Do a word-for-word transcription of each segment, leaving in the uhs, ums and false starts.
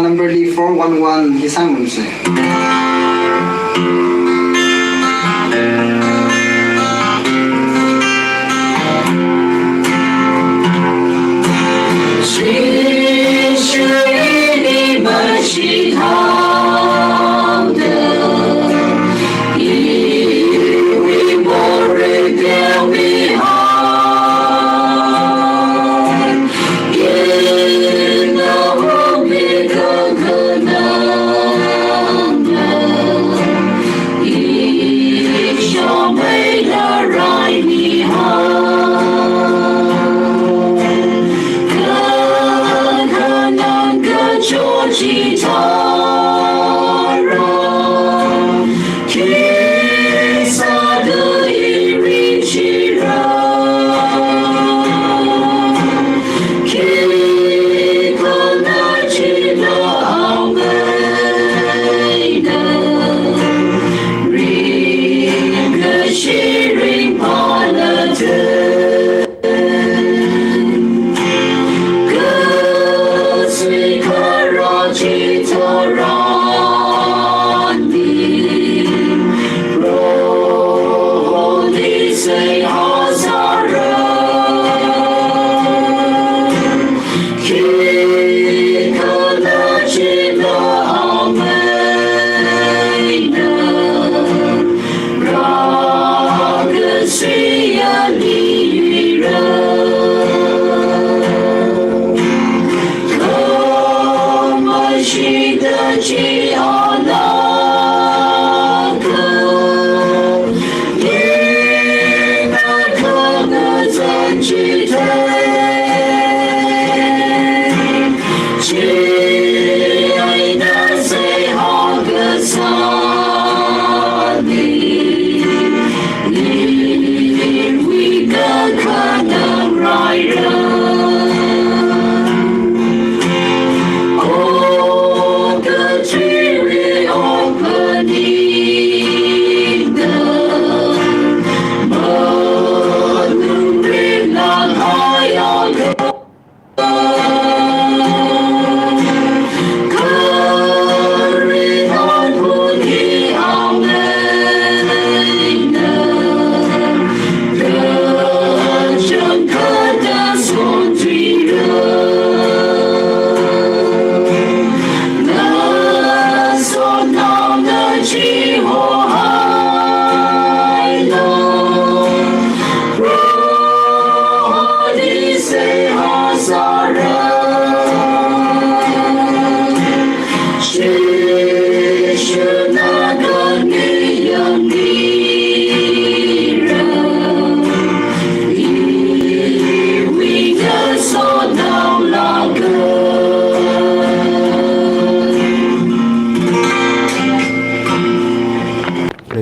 number li four one one hi sāngarumsa.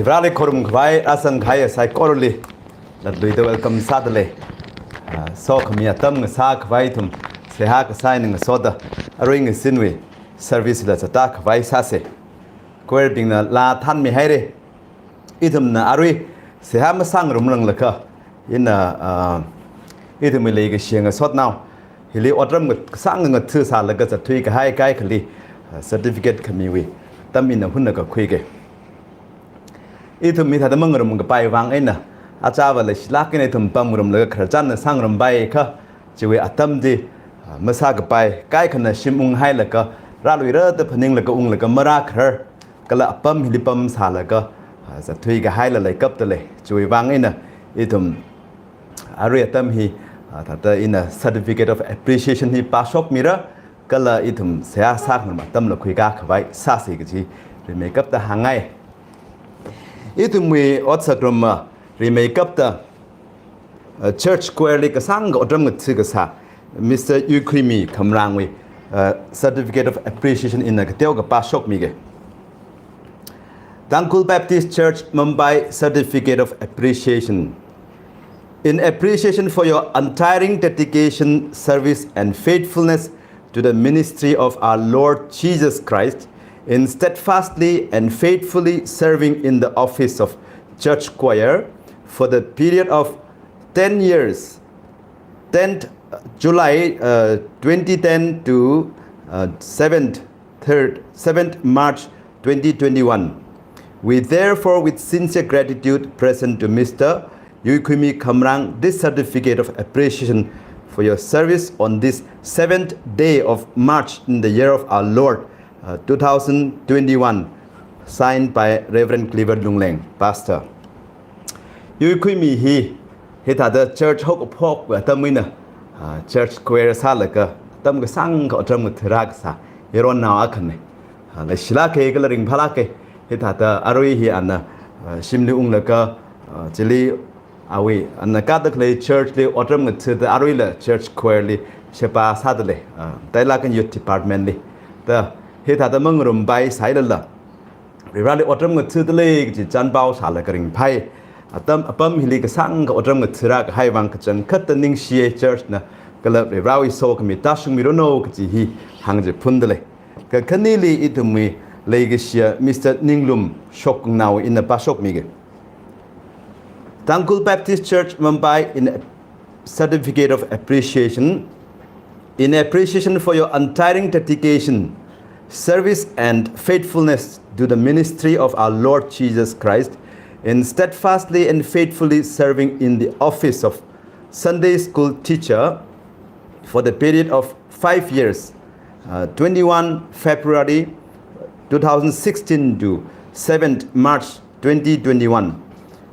Vareli khorumkhavai, rāzangkahai saikorali latluida welcome sādalei. Ah, sokhami atam ngasākhavai ithum seihā kasā eina ngasoda arui ngasinwui service la zatkhavai sāsa. Choir bingna laa thānmihaira. Ithumna arui seihā masāngarumranglakha, ina, ah, ithumwui leikashi ngasotnao hili otram ngat-, kasānga ngatha sālaga zatthuikahai kaikhali, ah, certificate khamiwui atam ina hunna kakhuiga. Ithum hithāda mangarumkapai vang eina, achāva leishilāk eina ithum pamngarumlaga khararchanna sāngarumpai kha, chiwui atam chi, ah, masākapai, kaikhana shim unghailaga, rāluira da phaninglaga unglaga marākharar, kala apam hili pamsālaga, ah, zatthuikahaila leikapta lei. Chiwui vang eina ithum arui atam hi, ah, thāda ina Certificate of Appreciation hi pāshokmira, kala ithum seihā sāngarum atamla khuikakhavai sāsa kaji rimeikapta hāngngai. Ithumwui otsak ruma rimeikapta, uh, church choir li kasānga otram ngatha kasā Mister Yuikhuimi Khamrangwui, uh, Certificate of Appreciation ina kateokha pāshokmiga. Tangkhul Baptist Church, Mumbai, Certificate of Appreciation. In appreciation for your untiring dedication, service, and faithfulness to the ministry of our Lord Jesus Christ, in steadfastly and faithfully serving in the office of church choir for the period of ten years, tenth July, uh, twenty ten to, uh, seventh third, seventh March twenty twenty-one. We therefore, with sincere gratitude, present to Mister Yuikhuimi Khamrang this certificate of appreciation for your service on this seventh day of March in the year of our Lord, uh, two thousand twenty-one, signed by Reverend Cleaver Lungleng, Pastor. Yuikhuimi hi, hithāda church hok phok atamwui eina, ah, church choir sālaga, atam kasāngkha otram ngathara kasā, yaron nao akhana. Ah, leishilāka kala ringphālāka, hithāda arui hi ana, ah, shimli unglaga, ah, chili awui, ana katak lei church li otram ngathada aruila church choir li sheba sādalei, ah, tailākan youth department li. Da, hithāda mangarumpai sāhailala, Varivarali otram ngathada lei kaji chānpao sālaga ringphai. Atam apam hili kasāngkha otram ngathara kahai vang kachangkhatta ningshiya church na kala Varivarawui sokhami tāshungmiranu kaji hi hāngchiphundalei. Kakhaneli ithumwui leikashiya Mister Ninglum Shokngungnao ina pāshokmiga. Tangkhul Baptist Church Mumbai in certificate of appreciation. In appreciation for your untiring dedication, service, and faithfulness to the ministry of our Lord Jesus Christ, in steadfastly and faithfully serving in the office of Sunday school teacher for the period of five years, uh, twenty-one February two thousand sixteen to seventh March twenty twenty-one.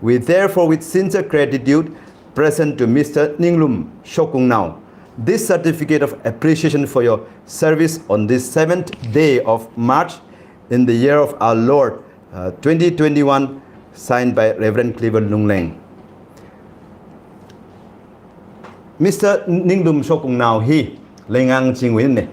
We therefore, with sincere gratitude, present to Mister Ninglum Shokngungnao this certificate of appreciation for your service on this seventh day of March in the year of our Lord, uh, twenty twenty-one, signed by Reverend Cleaver Lungleng. Mister Ninglum Shokngungnao hi Leingangchingwuina.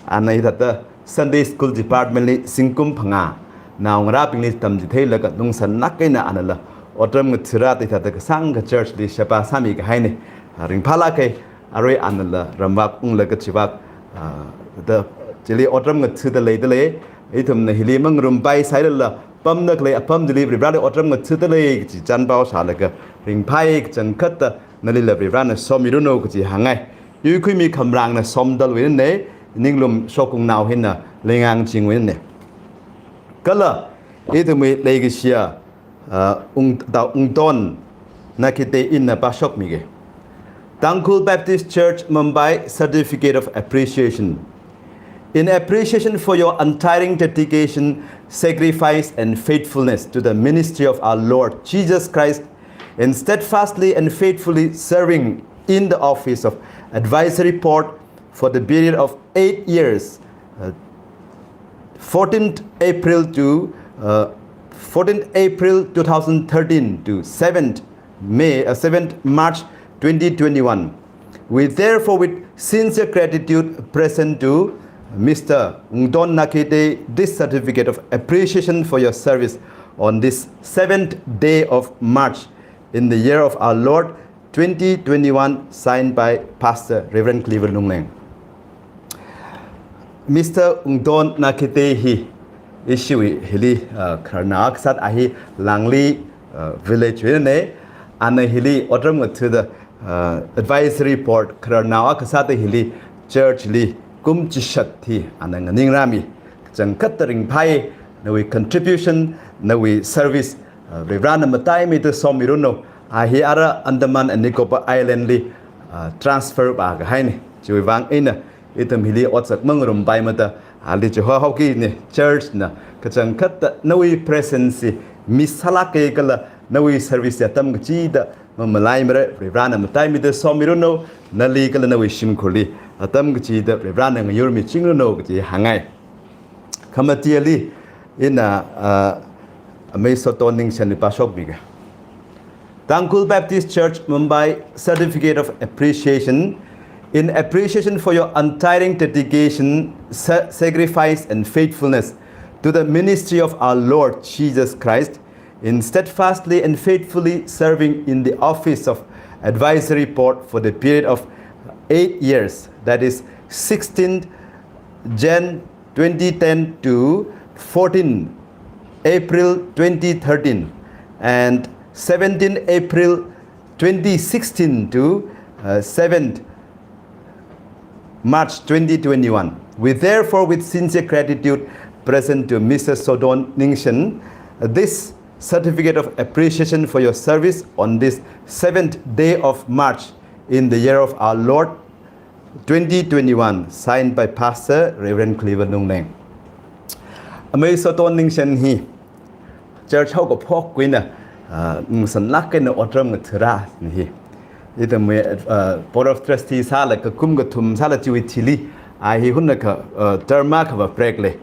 Ana hithāda Sunday School Department li zingkum phangā naongarābingli tamchitheilaga nungsānlāk eina anala otram ngathara hithāda kasāngkha church li sheba sāmi kahaina. Ringphālāka, arui anala ramvak unglaga chivak, ah, da chili otram ngathada leidalei. Ithumna hili mangarumpai sāhailala, pamda khalei apam chili Varivarali otram ngathada lei kaji chānpao sālaga ringphai, kachangkhatta nalila Varivarana somiranu kaji hāngngai. Yuikhuimi Khamrangna Somdalwuina, Ninglum Shokngungnao hina Leingangchingwuina. Kala ithumwui leikashiya, uh, Ung-, Tao Ungton Nakite ina pāshokmiga. Tangkhul Baptist Church Mumbai certificate of appreciation. In appreciation for your untiring dedication, sacrifice, and faithfulness to the ministry of our Lord Jesus Christ, in steadfastly and faithfully serving in the office of advisory board for the period of eight years, uh, fourteenth April to, uh, fourteenth April two thousand thirteen to seventh May, uh, seventh March twenty twenty-one. We therefore, with sincere gratitude, present to Mister Ungton Nakite this certificate of appreciation for your service on this seventh day of March in the year of our Lord twenty twenty-one, signed by Pastor Reverend Cleaver Lungleng. Mister Ungton Nakite hi ishiwui hili, uh, khararnao kasā, a hi Langli, uh, village wuina, ana hili otram ngathada, uh, advisory board khararnao kasāda hili church li kum chishat hi ana nganingrāmi. Kachangkhatta ringphai, nawui contribution, nawui service, uh, Varivarana mataimida somiranu. A hi ara Andaman and Nicobar Island li, uh, transfer vākahaina. Chiwui vang eina ithum hili otsak mangarumpaimada, ali chihohaokina, church na kachangkhatta nawui presence hi miss sālāka kala nawui service atam kachida mamalaimara, Varivarana mataimida somiranu, nali kala nawui shimkhurli atam kachida Varivarana ngayurmichingranu kaji hāngngai. Khamatili ina, ah, Amei Soton Ningshen li pāshokmiga. Tangkhul Baptist Church Mumbai certificate of appreciation. In appreciation for your untiring dedication, sa-, sacrifice, and faithfulness to the ministry of our Lord Jesus Christ, in steadfastly and faithfully serving in the office of advisory board for the period of eight years, that is sixteenth Jan twenty ten to fourteenth April twenty thirteen, and seventeenth April twenty sixteen to, uh, seventh March twenty twenty-one. We therefore, with sincere gratitude, present to Mister Soton Ningshen this certificate of appreciation for your service on this seventh day of March in the year of our Lord twenty twenty-one, signed by Pastor Reverend Cleaver Nungleng. Amei Soton Ningshen hi church haokaphok eina, ah, ngasānlāk eina otram ngathāra ni hi. Ithumwui, ah, Board of Trustee sālaga kum kathum sālaga chiwui thili, a hi hunnakha, ah, term akhava break lei.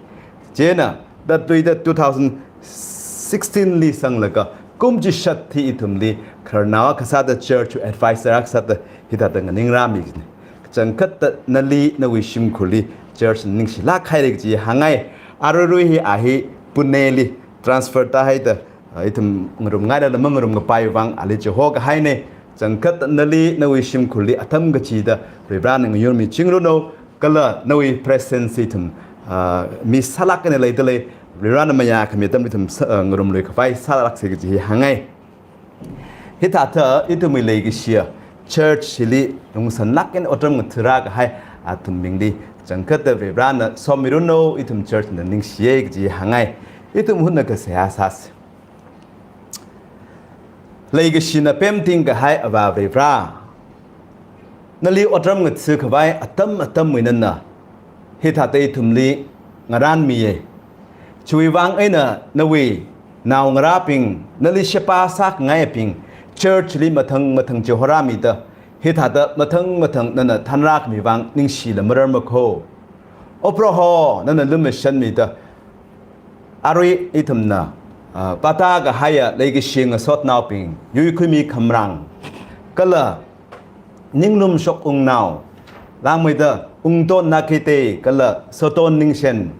Chieina, da tuida two thousand sixteen li sanglaga, kum chishat hi ithumli, khararnao akha sāda church advisor akha sāda hithāda nganingrāmi. Kachangkhatta nali, nawui shimkhurli, church ningshilāk haira kaji hāngngai. Aruirui hi a hi Pune li transfer tāhaida, ah, ithum ngarumngailala mangarumkapai vang ali chihokahaina. Kachangkhatta nali, nawui shimkhurli atam kachida Varivarana ngayurmichingluno, kala nawui presence ithum, ah, miss sālāk eina leidalei, Varivarana mayākhami atamli ithum sā-, ah, ngarumluikhavai sālāksa kaji hi hāngngai. Hithāda ithumwui leikashiya church hili ngasānlāk eina otram ngathāra kahai athumbingli kachangkhatta Varivarana somiranu, ithum church na ningshiya kaji hāngngai. Ithum hunnakha seihā sāsa. Leikashina pemting kahai Avā Varivara, nali otram ngathākhavai atam atamwui nana hithāda ithumli ngarānmiya. Chiwui vang eina nawui naongarābing, nali sheba sākhangaibing, church li mathang mathang chihorāmida, hithāda mathang mathang nana thānrākhami vang ningshila mararmakho. O Proho, nana lumashanmida, arui ithumna, ah, pāda kahaiya leikashi ngasotnaobing, Yuikhuimi Khamrang, kala Ninglum Shokungnao, langmeida Ungton Nakitei kala Soton Ningshen,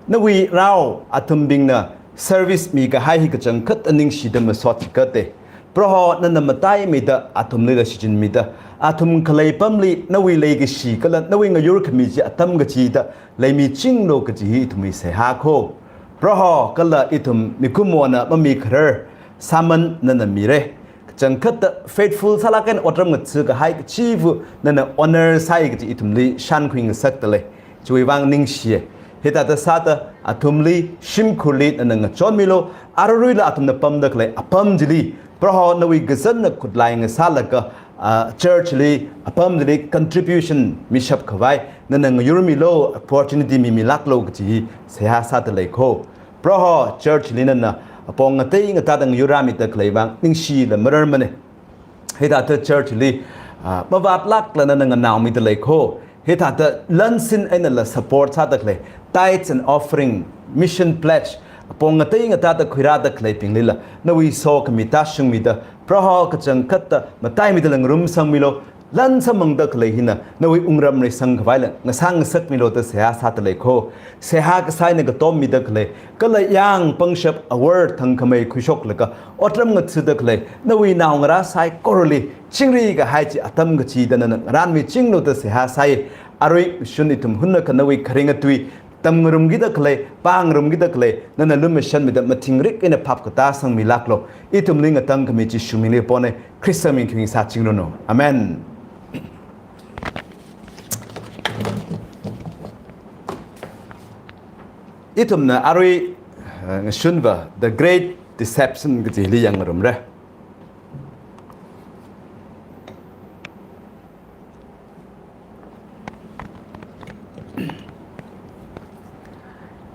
nawui rao athumbingna service mikahai hi kachangkhatta ningshida masot chikate. Proho, nana mataimeida athumlila shichinmida, athum khalei pamli nawui leikashi kala nawui ngayurkhami chi atam kachida leimichinglu kaji hi ithumwui seihākho. Proho, kala ithum mikumona mamikharar sāman nana mira. Kachangkhatta faithful sālāk eina otram ngathākahai kachiva nana honor sāi kaji ithumli shānkhuingasakdalei. Chiwui vang ningshiya. Hithāda sāda athumli shimkhurli nana ngachonmilu, aruiruila athumna pamda khalei apam chili, Proho, nawui kazanna khutlai ngasālaga, ah, church li, apam chili contribution mishapkhavai nana ngayurmilu, opportunity mimilāklu kaji hi seihā sāda leikho. Proho, church li nana apong ngatei ngatāda ngayurrāmida khalei vang ningshila mararmana. Hithāda church li, ah, mavātlākla nana nganaomida leikho. Hithāda lansin einala support sāda khalei, tithes and offering, mission pledge, apong ngatei ngatāda khuirāda khaleibinglila nawui sokhami tāshungmida, Proho, kachangkhatta mataimidala ngarumsangmilu, lan samphangda khalei hina nawui wungram reisangkhavaila ngasāngasakmilu da seihā sāda leikho. Seihā kasā eina katommida khalei, kala yāng pangshap award thangkhamei khuishoklaga otram ngathāda khalei nawui naongarā saikorali chingri kahai chi atam kachida nana ngarānmichinglu da seihā sāi. Arui shun ithum hunnakha nawui kharinga tui tamngarumkida khalei, pāngarumkida khalei, nana lumashanmida mathingrik eina phap katā sangmilāklu. Ithumli ngatangkhami Jishu mingli pone, Khrista ming khing sāchingranu. Amen. Ithumna arui, eh, ngashunva The Great Deception kajili yangngarumra.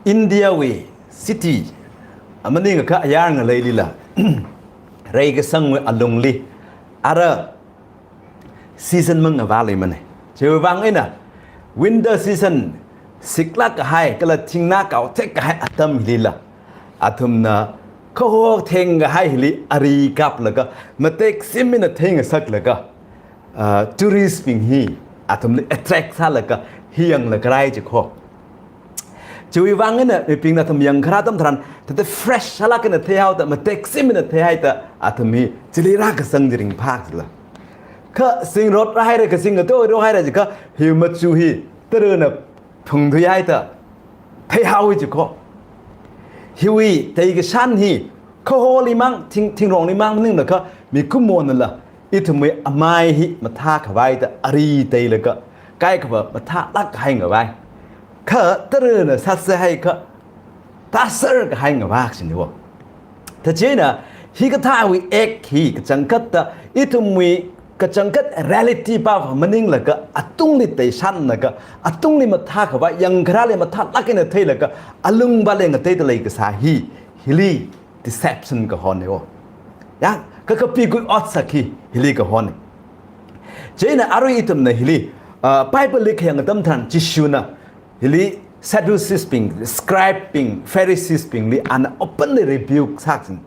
India wui city amaningakha ayar ngaleilila, reikasangwui alungli, ara season mang ngavā leimana. Chiwui vang eina winter season, siklāk kahai kala thingna kaothek kahai atam hilila, athumna kaho theng kahai hili ari kaplaga, matek sim eina theingasaklaga, ah, tourist bing hi athumli attract sālaga hi yanglaga rai jikho. Chiwui vang eina mibingna athum yangkharā atam tharan, thāda fresh sālāk eina theihaoda, matek sim eina theihaida, athum hi chili rākasang chi ringphākla. Kha singrot rāhaira, kha singkateo rāhaira jiakha, hi machu hi tarana phungthuihaida theihaowa jikho. Hiwui theikashan hi kaholi mang, thing, thingrongli mang maningakha, mikumonala ithumwui amai hi mathākhavaida ari teilaga, kaikhava mathālāk hai ngavai. Kha tarana sāsa haikha, tāser kahai ngavak siniwo. Thāchieina, hikathāwui act hi kachangkhatta, ithumwui kachangkhat reality pava maninglaga, atungli teishanlaga, atungli mathākhavai, yangkharāli mathālāk eina theilaga, alungvali ngateida leikasā hi, hili deception kahonniwo. Ya, kakapikui otsak hi, hili kahonni. Chieina arui ithumna hili, ah, Bible li khayang atam tharan Jishuna, hili Sadducees bing, scribe bing, Pharisees bingli ana openly rebuke sāksin.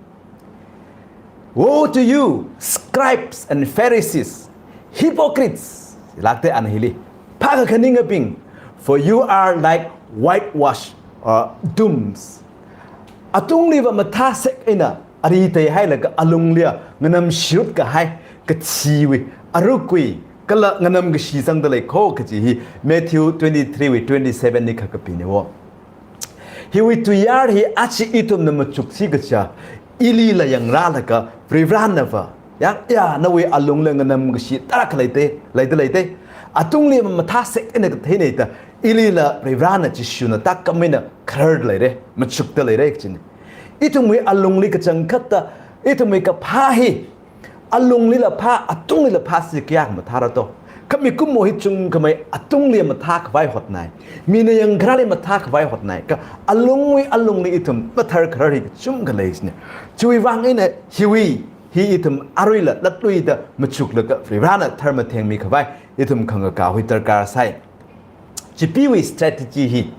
"Woe to you, scribes and Pharisees, hypocrites," lākte ana hili. Phākakhaningabing, "for you are like whitewash, uh, tombs." Atungliva mathāsek eina ari teihailaga alunglia nganamshirut kahai, kachiwui, arukwui, kala nganamkashi zangda leikho kaji hi Matthew twenty-three wui twenty-seven li kakapiniwo. Hiwui tuiyār hi aja ithumna machuksi kaja, ilila yangrālaga, Varivaranava, ya, ya, nawui alungli nganamkashi tarākha leite, leida leite. Atungli mathāsek eina katheinei da, ilila Varivarana Jishuna tākam eina khararda leire, machukda leire kajine. Ithumwui alungli kachangkhatta, ithumwui kaphā hi, alunglila phā, atunglila phā si kayākha mathāra to. Kha mikumo hi chungkhamei atungli mathākhavai hotnai. Mina yangkharāli mathākhavai hotnai. Kha alungwui alungli ithum mathar kharar hi kachungkha leisine. Chiwui vang eina hiwui, hi ithum aruila latluida machuklaga Varivarana tharmathengmi khavai, ithum khangakā hui darkar sai. Chipeewui strategy hi,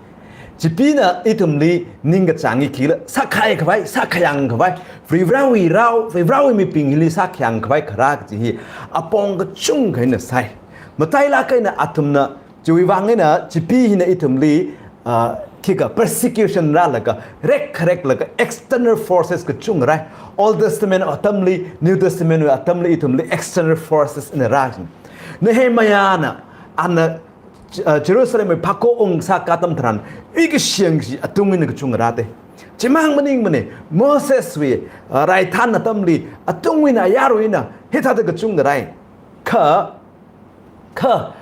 Chipeena ithumli ningkachāng hi khila, sākahai khavai, sākhayang khavai, Varivarawui rao, Varivarawui mibing hili sākhayang khavai kharā kaji hi, apong kachungkha eina sai. Matailāk eina athumna, chiwui vang eina Chipee hina ithumli, ah, khikha persecution rālaga, rekkhareklaga, external forces kachungkha rāi. Old Testament atamli, New Testament wui atamli ithumli external forces eina rāi. Nehemiahna, ana J-, uh, Jerusalem wui phako ung sākā atam tharan, yuikashiyang chi atung eina kachungkha rāte. Chimang maningmane, Moses wui, uh, raithan atamli, atung eina, ayarwui eina, hithāda kachungkha rāi. Kha, kha,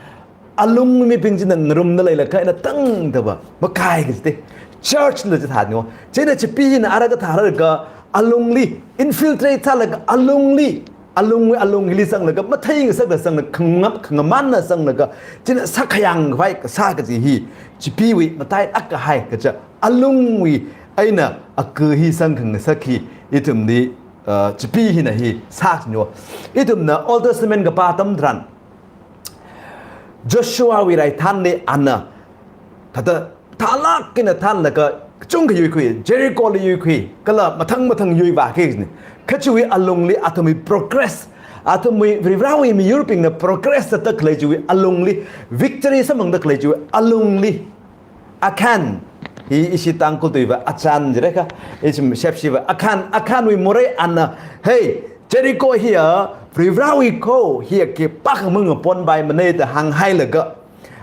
alung mibing china ngarumda leilakha eina tangdava, makai kajite. Church na chithāniwo. Chieina Chipee hina ara kathā rālaga, alungli, infiltrate sālaga, alungli, alungwui alung hili zanglaga, matheingasakla zanglaga, khangap, khangamanna zanglaga, china sākhayang khavai kasā kaji hi, Chipeewui matailāk kahai kaja, alungwui eina aka hi zangkhangasak hi, ithumli, uh, Chipee hina hi sāsino. Ithumna Old Testament kapā atam tharan, Joshuawui raithanli ana, thāda, thālāk eina thanlaga, kachungkha yuikhui, Jericholi yuikhui, kala mathang mathang yuivāki kajine. Kha chiwui alungli athumwui progress, athumwui Varivarawui miyurbingna progress sāda khalei chiwui alungli, victory samphangda khalei chiwui alungli, Achan, hi ishi Tangkhul tuiva, Achan jirekha, ishi shepshiva, Achan, Achanwui morei ana, "Hey, Jericho hiya, Varivarawui kho, hiya khipākha mangaponpaimane," da hānghailaga,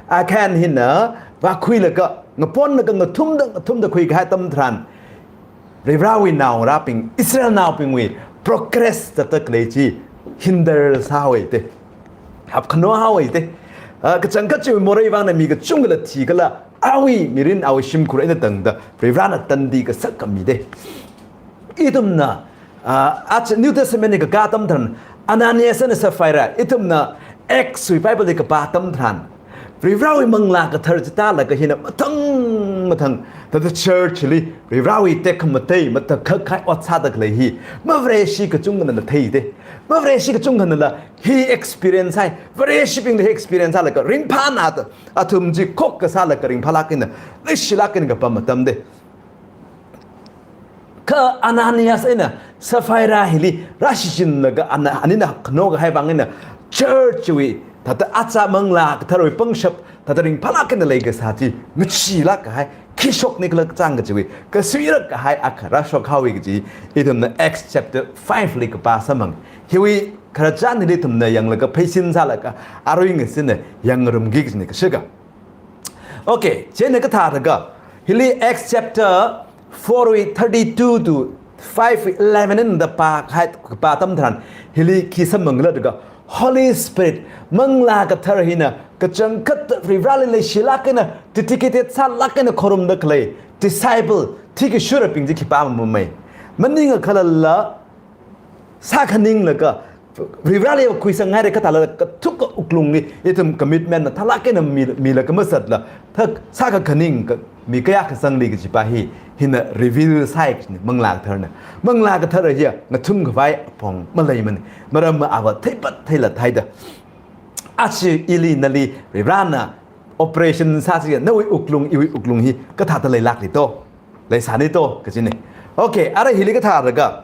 Achan hina vākhuilaga, ngaponlaga ngathumda, ngathumda khuikahai atam tharan, Varivarawui naongarābing, Israelnaobingwui progress sāda khalei chi hinder sāhaowe te. Hapkhano haowe te. Ah, kachangkhat chiwui morei vangna mi kachungkhala thikhala, awui mirin, awui shimkhur eina tangda, Varivarana tandi kasakkhami te. Ithumna, ah, aja New Testament li kakā atam tharan, Ananias and Sapphira, ithumna Acts wui Bible li kapā atam tharan, Varivarawui Manglā Kathar chi tālaga hina mathang mathang, thāda church li, Varivarawui tekhamatei, matakhak kahai ot sāda khalei hi, mavareshi kachungkhanala theite. Mavareshi kachungkhanala hi experience hai, vareshibingla hi experience sālaga, ringphāna da, athum chi khokkha sālaga, ringphālāk eina, leishilāk eina kapam atam te. Kha Ananias eina Sapphira hili rāshichinlaga ana, anina khano kahai vang eina church wui, thāda aja Manglā Katharwui pangshap, thāda ringphālāk eina leikasā chi ngacheelāk kahai, khi shokni khala kachāng kachiwui, kasuirak kahai akha rāshok haowe kaji, ithumna Acts chapter five li kapā samphang. Hiwui khararchan hili ithumna yanglaga pheisin sālaga, arui ngasina yangngarumki kajine kashika. Okay, chieina kathālaga, hili Acts chapter four wui thirty-two to five wui eleven eina da pākahai, pā atam tharan, hili khi samphangkhala jiakha, Holy Spirit, Manglā Kathar hina kachangkhat Varivarali leishilāk eina, dedicated sālāk eina khorumda khalei disciple, thikashurabing chi khipā mamamei. Maningakhalala, sākhaninglaga, Varivarali khuisanghaira kathāla, kathuka wuklungli ithum commitment mathālāk eina mi, milaga mazatla, thak sākakhaning ka, mi kayākha zangli kajipa hi, hina reveal sāi kajina Manglā Katharana. Manglā Kathara hiya ngathumkhavai apong maleimana. Maramva ava theipat theila theida. Aja ili nali Varivarana operation sāsi, nawui wuklung, iwui wuklung hi kathāda leilākli to, leisāni to kajina. Okay, ara hili kathālaga,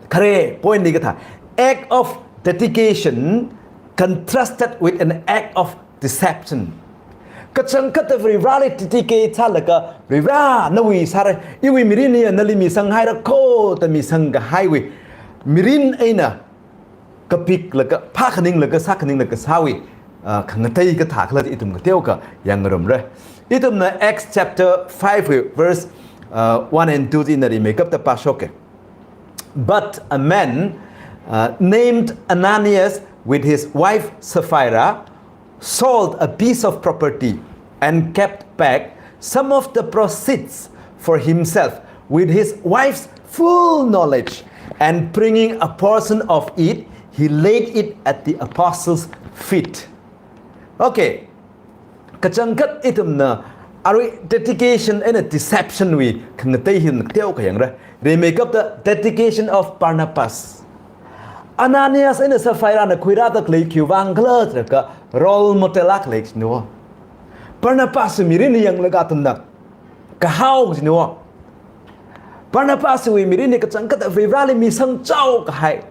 khare point li kathā, act of dedication contrasted with an act of deception. Kachangkhat Varivarali dedicate sālaga, Varivara nawui sāra, iwui mirinli nali misanghaira kho da misangkahaiwui mirin eina kapiklaga, phākhaninglaga, sākhaninglaga sāwui, ah, khangatei kathā khala ithum kateokha yangngarumra. Ithumna Acts chapter five verse, uh, one and two chi ina rimeikapta pāshoka. But a man, uh, named Ananias, with his wife Sapphira, sold a piece of property and kept back some of the proceeds for himself, with his wife's full knowledge, and bringing a portion of it, he laid it at the apostles' feet. Okay. Kachangkhat ithumna arui dedication eina deception wui khangatei hi kateokha yangra. Rimeikapta dedication of Barnabas. Ananias eina Sapphirana khuirāda khalei khiwui vang khala jilaga role model akha lei kajina. Barnabas mirinli yanglaga athumna kahao kajina. Barnabaswui mirinli kachangkhat Varivarali misangchao kahai,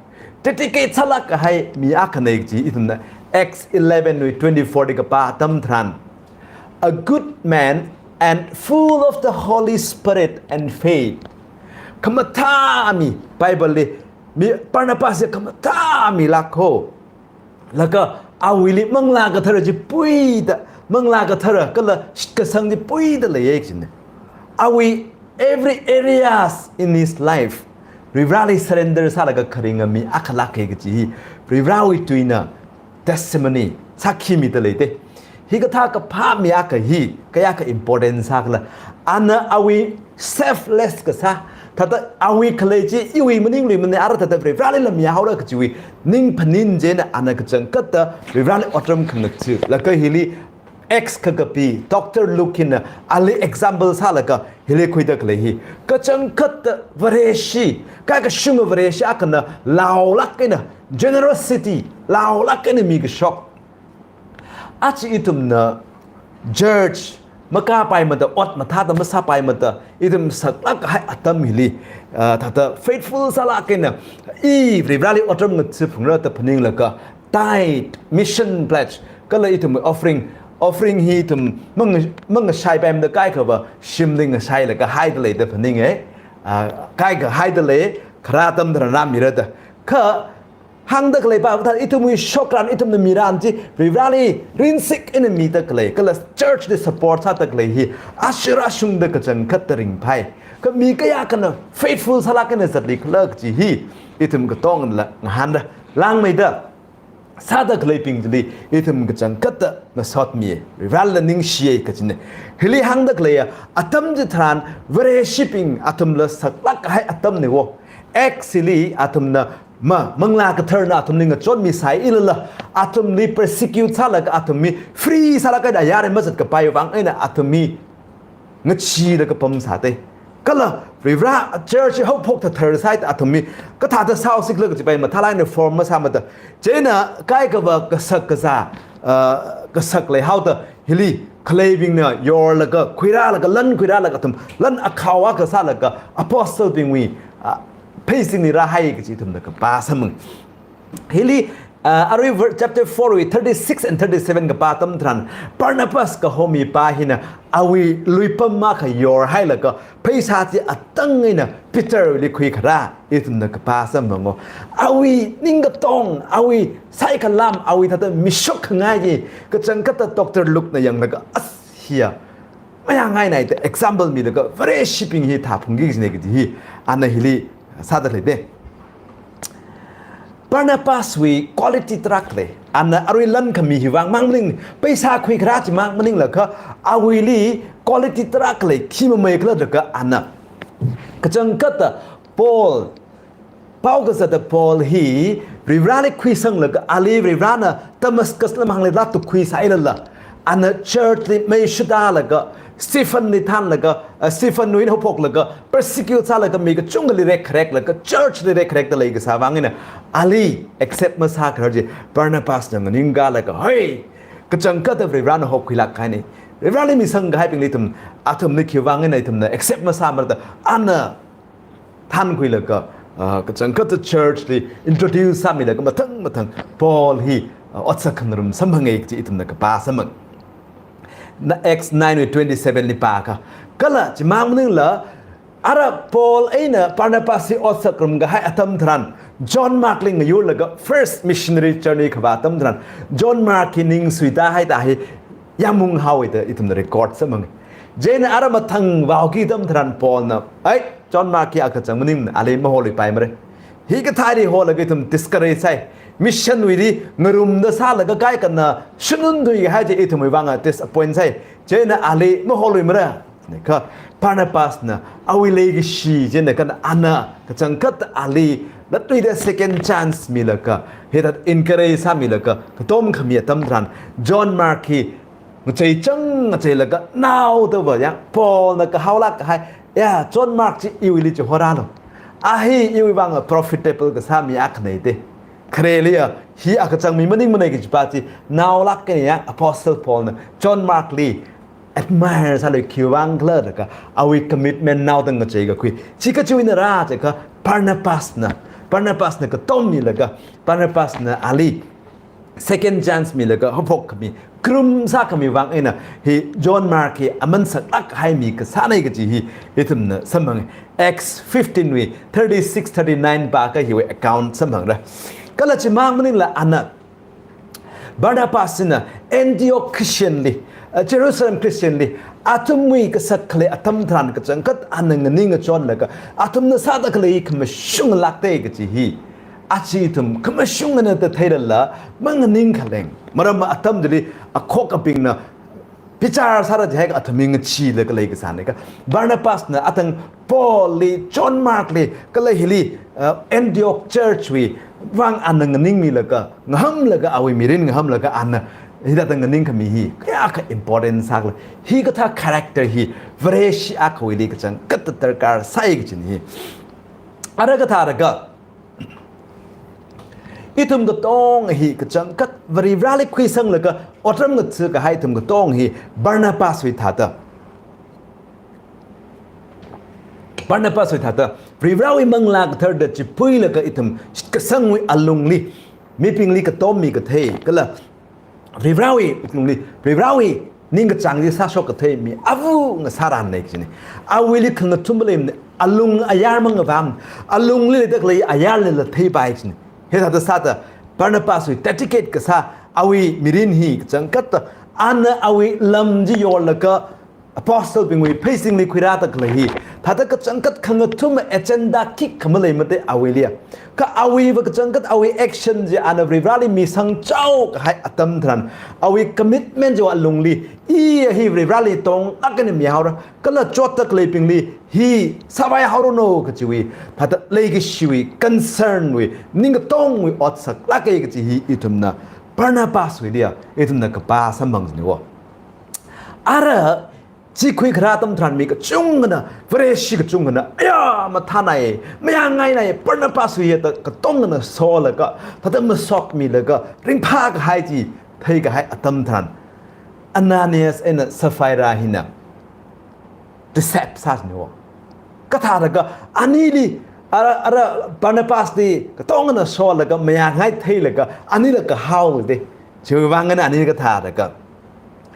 dedicate sālāk kahai mi akhana kaji ithumna Acts eleven wui twenty-four li kapā atam tharan, a good man and full of the Holy Spirit and faith. Khamathā mi, Bible li, mi Barnabas hiya khamathā milāk ho. Laga awuili Manglā Kathara chi puida, Manglā Kathara kala shitkasang chi puida leiya kajina. Awui every areas in his life, Varivarali surrender sālaga kharinga mi akha lāka kaji hi, Varivarawui tuina testimony, sākhi mida leite. Hikathā kaphā mi akha hi, kayākha important sākhala. Ana awui selfless kasā, thāda awui khalei chi iwui maningluimana, ara thāda Varivarali lamya haora kajiwui ning phaning chieina ana kachangkhat Varivarali otram khangatha. Laga hili Acts kakapi, Doctor Luke hina ali example sālaga hili khuida khalei hi. Kachangkhat Vareshi, kaikashunga Vareshi akhana laolāk eina, generosity, laolāk eina mikashok. Aja ithumna church makāpaimada, ot mathāda masāpaimada, ithum saklāk kahai atam hili, ah, thāda faithful sālāk eina, i Varivarali otram ngathaphungra da phaninglaga, tithe, mission pledge, kala ithum offering, offering hi ithum mang, mangashaipaimada kaikhava shimli ngashailaga haida lei da phaninga. Ah, kaikha haida lei, khara atam tharan rāmira da. Kha hāngda khalei pa, thāda ithumwui shokran, ithumna miran chi, Varivarali rinsik eina mida khalei, kala church li support sāda khalei hi, ashura shungda kachangkhat ringphai. Kha mi kayākhana faithful sālāk eina zatlikhala kaji hi, ithum katongla ngahānra. Langmeida sāda khaleibing chili ithum kachangkhat ngasotmi, Varivarala ningshi kajina. Hili hāngda khaleiya, atam chitharan Vareshibing athumla saklāk kahai atamna wo. Acts li athumna ma, Manglā Katharana athumli ngachonmi sāilala, athumli persecute sālaga athumwui free sālaga ayar mazatkapai vang eina athumwui ngacheelaga pamsāte. Kala Varivara church haophok thathar sāhaida athumwui kathāda sāhaosi khala kajipai mathālāk eina form masāmada. Chieina kaikhava kasak kazā, ah, kasak leihaoda hili khaleibingna yorlaga, khuirālaga, lan khuirālaga athum, lan akhao akha sālaga, apostle bingwui, ah, pheisingli rāhai kaji ithumna kapā samphang. Hili, ah, arui ver-, chapter four wui thirty-six and thirty-seven kapā atam tharan, Barnabas kaho mipā hina awui luipam akha yorhailaga, pheisā chi atang eina Peterli khuikharā, ithumna kapā samphang wo. Awui ningkatong, awui saikhalam, awui thāda mishok khangai chi, kachangkhat Doctor Luke na yanglaga, as hiya, mayāngainai da example milaga, Vareshibing hi thāphungki kajina kaji hi, ana hili sāda leite. Barnabas wui quality tarākha lei. Ana arui lan khami hiwui vang mang maning, pheisā khuikharā chimang maningla kha, awuili quality tarākha lei, khi mamei khala jiakha ana. Kachangkhatta Paul, pao kazata Paul hi, Varivarāli khuisanglaga, ali Varivarāna Damascus lamhāngli laa tukkhuisālala, ana church li mei shudalaga, Stephen li thānlaga, uh, Stephen wui eina haophoklaga, persecute sālaga, mi kachungkhali rekkhareklaga, church li rekkharekda leikasā vang eina, ali accept masākharar chi, Barnabas na nganingkalaga, hoi, kachangkhatta Varivarāna hokhuilāk kahaina. Varivarāli misang kahaibingli ithum, athumli khiwui vang eina ithumna accept masāmara da, ana thānkhuilaga, ah, kachangkhatta church li introduce sāmilaga mathang mathang Paul hi, ah, otsak khangarum samphanga kaji ithumna kapā samphanga. Na Acts nine wui twenty-seven li pākha. Kala chimang maningla, ara Paul eina Barnabas hi otsak khangarum kahai atam tharan, John Mark li ngayurlaga first missionary journey kavā atam tharan, John Mark hi ning suita haida hi, yāmung haowa da ithumna record samphanga. Chieina ara mathang vaoki atam tharan Paul na, ai, John Mark hi akachang maningmana, ali maholui paimara. Hikathā hi holaga ithum discourage sāi. Mission wuili ngarumda sālaga kaikhana shunun tui kahai chi ithumwui vang disappoint sāi. Chieina ali maholuimara. Kha Barnabas na awui leikashi chieina kha ana kachangkhatta ali latluida second chance milaga, hithāda encourage sāmilaga, katom khami atam tharan, John Mark hi ngachei chang ngacheilaga naodava yang, Paul na kahaolāk kahai, ya, John Mark chi iwuili chihorālu. A hi iwui vang profitable kasā mi akhana da. Khareliya, hi akachang mi maningmana kajipa chi, naolāk eina yang, Apostle Paul na John Mark li admire sālui khiwui vang khala jiakha, awui commitment naoda ngacheikakhui. Chi kachiwui einara jiakha, Barnabas na, Barnabas na katom milaga, Barnabas na ali second chance milaga haophok khami, krum sā khami vang eina hi John Mark hi aman saklāk kahai mi kasāna kaji hi ithumna samphanga. Acts fifteen wui thirty-six, thirty-nine pākha hiwui account samphangra. Kala chimang maningla ana Barnabas hina Antioch Christian li, uh, Jerusalem Christian li, athumwui kasak khalei atam tharan kachangkhat ana nganingachonlaga, athumna sāda khalei khamashunglāka da kaji hi, aja ithum khamashung eina da theilala, manganing khaleng. Maram atam chili akhokabingna bichar sāra jihaiakha athum hi ngacheelaga leikasāna kha. Barnabas na atang Paul li, John Mark li, kala hili, uh, Antioch Church wui vang ana nganingmilaga, ngahamlaga, awui mirin ngahamlaga ana hithāda nganing khami hi kayākha important sākhala. Hikathā character hi Vareshi akhawuili kachangkhatta darkar sāi kajina hi. Ara kathālaga, ithum katonga hi kachangkhat Varivarāli khuisanglaga otram ngatha kahai ithum katonga hi Barnabas wui thāda, Barnabas wui thāda, Varivarāwui Manglā Katharda chipuilaga ithum shitkasangwui alungli, mibingli katommi kathei, kala Varivarāwui wuklungli, Varivarāwui ningkachāng chi sāshok kathei mi āva ngasārana kajina. Awuili khangathum maleimana, alung ayar mangavāmana, alungli leida khalei ayarlila theipai kajina. Hithāda sāda Barnabas wui dedicate kasā awui mirin hi kachangkhatta ana awui lam chi yorlaga, Apostle bingwui pheisingli khuirāda khalei hi, thāda kachangkhat khangathum agenda khikha maleimada awuiliya. Kha awuiva kachangkhat awui action chi ana Varivarāli misangchao kahai atam tharan, awui commitment chiva alungli, i hi Varivarāli tongakha eina mihaora, kala chotda khaleibingli hi sāvai haoranu kajiwui, thāda leikashiwui, concern wui, ningkatongwui ot saklāka kaji hi ithumna Barnabas wuiliya ithumna kapā samphangni wo. Ara chi khuikharā atam tharan mi kachungkhana, Vareshi kachungkhana, aya, mathānai, mayāngainai, Barnabas wui hithāda katongana solaga, thāda mashokmilaga, ringphā kahai chi theikahai atam tharan, Ananias eina Sapphira hina deceive sāsani wo. Kathālaga anili, ara, ara Barnabas li katongana solaga, mayāngai theilaga, anila kahao da. Chiwui vang eina ani kathālaga,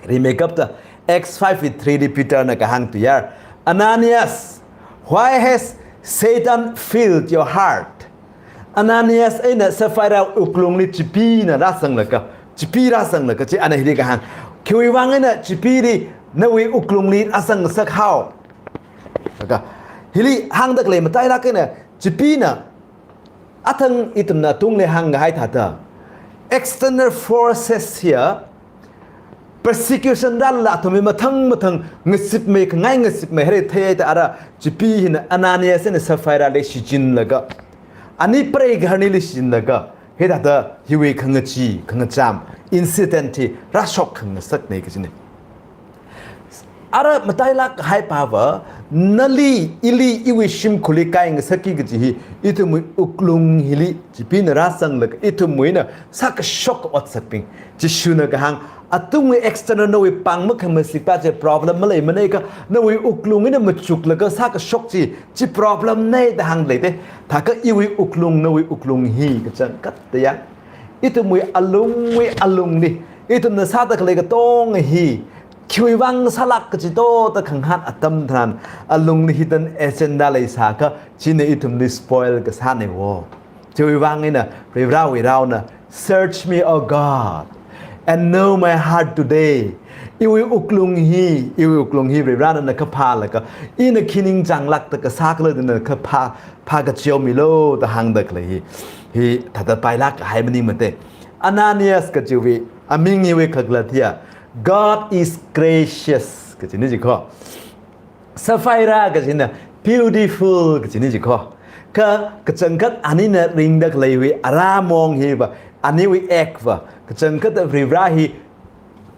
rimeikapta Acts five three li Peter na kahāng tuiyār, "Ananias, why has Satan filled your heart?" Ananias eina Sapphira wuklungli chipee na rāzanglaga, chipee rāzanglaga, chi ana hili kahāng, khiwui vang eina chipeeli nawui wuklungli rāzang ngasakhao? Laga, hili hāngda khalei matailāk eina, chipeena Athang ithumna tungli hāngkahai thāda, external forces hiya persecution rālala athumwui mathang mathang ngasipmei, khangai ngasipmei, hare thei da ara Chipeena Ananias eina Sapphira li shichinlaga, ani preigaharnili shichinlaga, hithāda hiwui khangachee, khangachām, incident hi rāshok khangasaknei kajina. Ara matailāk kahai pava, nali, ili, iwui shimkhurli kai ngasakki kaji hi, ithumwui wuklung hili, Chipeena rāzanglaga, ithumwui eina sākashok otsakbing. Jishuna kahāng, atungwui external nawui pāng makhamasik pa chi problem maleimanei kha, nawui wuklung eina machuklaga sākashok chi, chi problem nei da hāngda leida. Thākha iwui wuklung, nawui wuklung hi kachangkhat tayang, ithumwui alungwui alungli, ithumna sāda khalei katonga hi, khiwui vang sālāk kaji to da khangahān atam tharan, alungli hidden agenda leisākha, china ithumli spoil kasānei wo. Chiwui vang eina Varivarawui raona, "Search me, O God, and know my heart today." Iwui wuklung hi, iwui wuklung hi Varivarana kaphālaga, ina khi ningchānglākda kasā khala da na kaphā, phākacheomilu da hāngda khalei hi, hithāda pailāk kahai maningmana. Ananias kajiwui aming hiwui kakhalat hiya, "God is gracious" kajina ji kho. Sapphira kajina beautiful kajina ji kho. Kha kachangkhat anina ringda khaleiwui ara mong hiva, aniwui act va, kachangkhat Varivara hi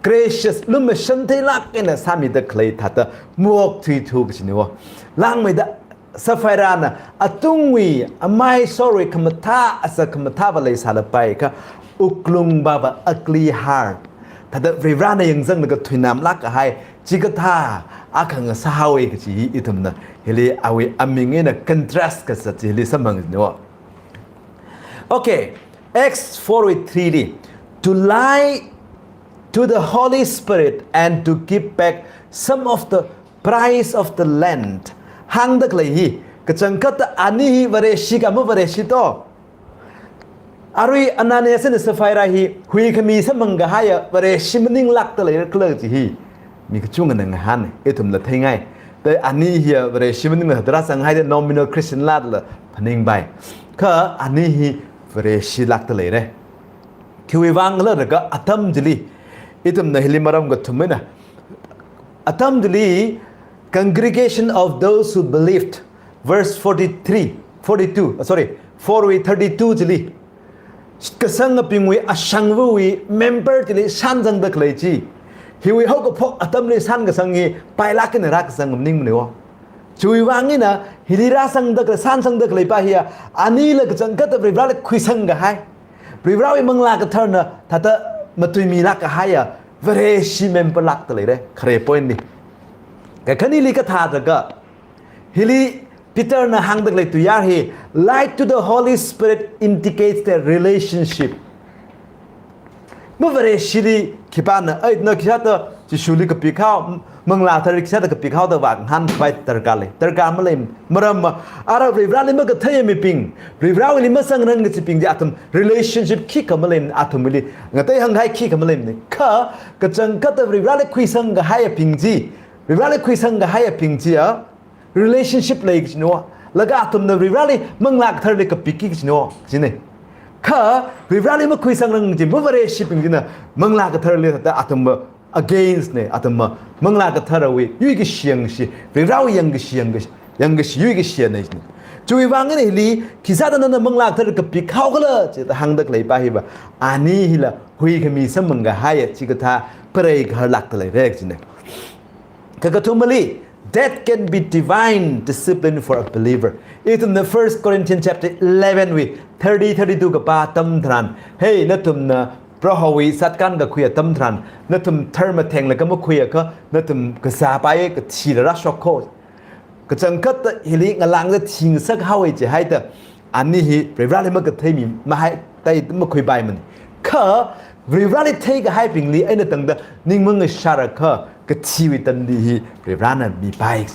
gracious, lumashan theilāk eina sāmida khalei thāda maokthuithu kajina wo. Langmeida Sapphirana atungwui amai sorwui khamathā, asa khamathā va leisālapai kha, wuklung pava, ugly heart, thāda Varivarana yangzanglaga thuinamlāk kahai chikathā akha ngasāhaowa kaji hi ithumna hili awui aming eina contrast kasā chi hili samphangna wo. Okay, Acts four wui three li, "To lie to the Holy Spirit and to give back some of the price of the land." Hāngda khalei hi, kachangkhat ani hi Vareshi kha mavareshi to. Arui Ananias eina Sapphira hi huikhami samphang kahaiya Vareshi maninglākda leira khala chi hi mi kachungana ngahāna, ithumla theingai. Da ani hiya Vareshi maningla thāda rāzanghaida nominal Christian lala phaningpai. Kha ani hi Vareshilākda leira. Khiwui vang khala da kha atam chili, ithumna hili maram kathum eina, atam chili congregation of those who believed, verse forty-three, forty-two, uh, sorry, four wui thirty-two chili, kasangabingwui ashangvawui member chili shānzangda khalei chi, hiwui haokaphok atamli shānkasang hi pailāk eina rākasang maningmana wo. Chiwui vang eina hili rāzangda khalei, shānzangda khalei pa hiya, anila kachangkhat Varivarali khuisang kahai, Varivarawui Manglā Katharana thāda matuimilāk kahaiya Vareshi member lākda leira, khare point li. Kakhaneli kathāda kha, hili Peterna hāngda khalei tuiyār hi, "Lie to the Holy Spirit indicates their relationship." Mavareshili khipāna, "Ai, na khisāda Jishuli kapik hao, Manglā Katharali khisāda kapik hao" da vāngahānkhavai darkar lei, darkar malei. Maramva, ara Varivarali makatheiya mibing, Varivarawuili mazangrang kajibing chi athum relationship khikha maleimana, athumwuili ngatei hānghai khikha maleimana. Kha kachangkhat Varivarali khuisang kahaiyabing chi, Varivarali khuisang kahaiyabing chiya relationship lei kajina wo. Laga athumna Varivarali Manglā Katharali kapikki kajina wo, kajina. Kha Varivarali makhuisangrang chi mavareshibing china Manglā Katharali thāda athumva against na, athumva Manglā Katharawui yuikashi yangkashi, Varivarawui yangkashi, yangkashi, yangkashi yuikashina. Chiwui vang eina hili, khisāda nana Manglā Kathara kapik hao khala chida hāngda khalei pa hiva, ani hila huikhami samphang kahaiya chikathā preigaharlākda leira kajina. Kakathumali, that can be divine discipline for a believer. Ithumna First Corinthians chapter eleven wui thirty, thirty-two kapā atam tharan, hey, nathumna Prohowui satkān kakhui atam tharan, nathum tharmathenglaga makhuiakha, nathum kazāpai kathila rāshok kho. Kachangkhat hili ngalāngda thingasak haowa jihaida, ani hi Varivarali makathei mi mahai, tai makhuipaimana. Kha Varivarali theikahaibingli eina tangda ning mangashārakha, kathiwui tandi hi Varivarana mipai.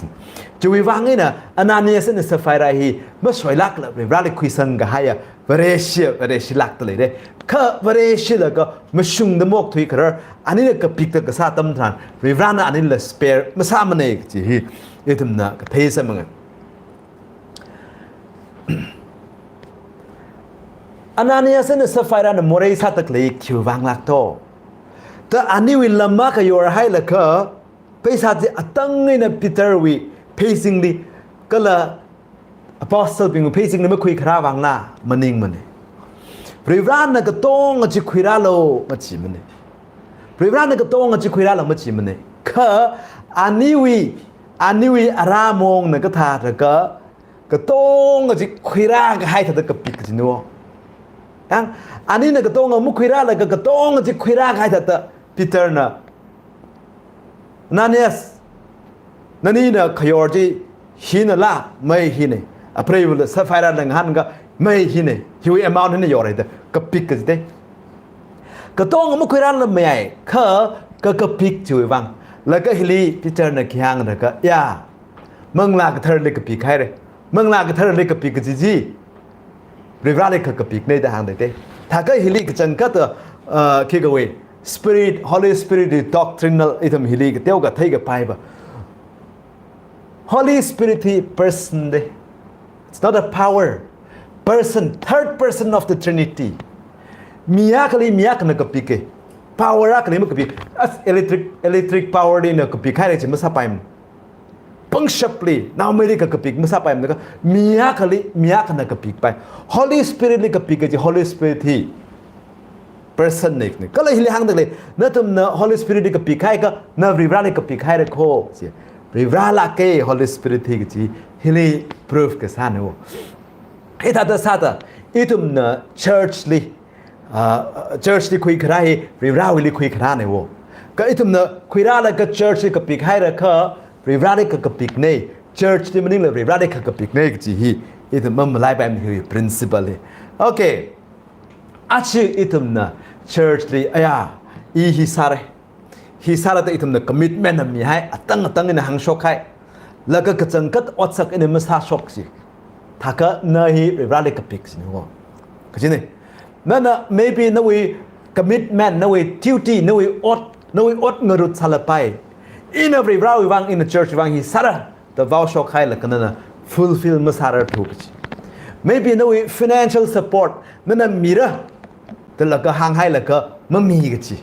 Chiwui vang eina Ananias eina Sapphira hi masoilākla Varivarali khuisang kahaiya Vareshi, Vareshilākda leira. Kha Vareshilaga mashungda maokthui kharar, anina kapikda kasā atam tharan, Varivarana anila spare masāmana kaji hi ithumna kathei samphanga. Ananias eina Sapphira na morei sāda khalei khiwui vang lāk to. Da aniwui lam makayor hailaga, pheisā chi atang eina Peter wui pheisingli, kala apostle bingwui pheisingli makhuikharā vangna maningmana. Varivarana katonga chi khuirālu machimana. Varivarana katonga chi khuirālu machimana. Kha aniwui, aniwui arā mongna kathāda ka, katonga chi khuirākahai thāda kapik kajina. Yang, anina katonga makhuirālaga katonga chi khuirākahai thāda Peter na, Ananias, nanina khayor chi hinala, mei hina. Apreivali Sapphira na ngahānka, mei hina. Hiwui amount hina yorra da kapik kaji te. Katonga makhuirāla mei ai, kha, ka kapik chiwui vang. Laga hili Peter na khi hāngda ka, ya, Manglā Katharali kapik haira. Manglā Katharali kapik kaji chi Varivarali kha kapikna da hāngda te. Thākha hili kachangkhat, uh, khikawui Spirit, Holy Spirit hi doctrinal ithum hili kateokha theikapaiva. Holy Spirit hi person de. It's not a power. Person, third person of the Trinity. Mi akhali mi akhana kapika. Power akhali makapik. As electric, electric power lina kapik haira chi masāpaimana. Pangshapli, naomeili kha kapik masāpaimana ka, mi akhali mi akhana kapikpai. Holy Spirit li kapik kaji Holy Spirit hi person na. Kala hili hāngda lei, nathumna Holy Spirit li kapik haikha, na Varivarali kapik haira kho, chi. Varivarala ka Holy Spirit hi kaji, hili proof kasāna. Hithāda sāda, ithumna church li, ah, church li khuikharā hi, Varivarawuili khuikharāna. Kha ithumna khuirālaga church li kapik haira kha, Varivarali kha kapikna, church li maningla Varivarali kha kapikna kaji hi, ithum mamalaipaimana hi principle hi. Okay. Aja ithumna church li, aya, i hi sāra. Hi sāra da ithumna commitment na mihai, atang atang eina hāngshok hai. Laga kachangkhat otsak eina masāshok chi. Thākha na hi Varivarali kapik china wo. Kajina. Nana maybe nawui commitment, nawui duty, nawui ot, nawui ot ngarut sālapai. Ina Varivarawui vang, ina church vang hi sāra da vaoshok hailaga nana fulfill masārarthu kaji. Maybe nawui financial support, nana mira, da laga hānghailaga mami kaji.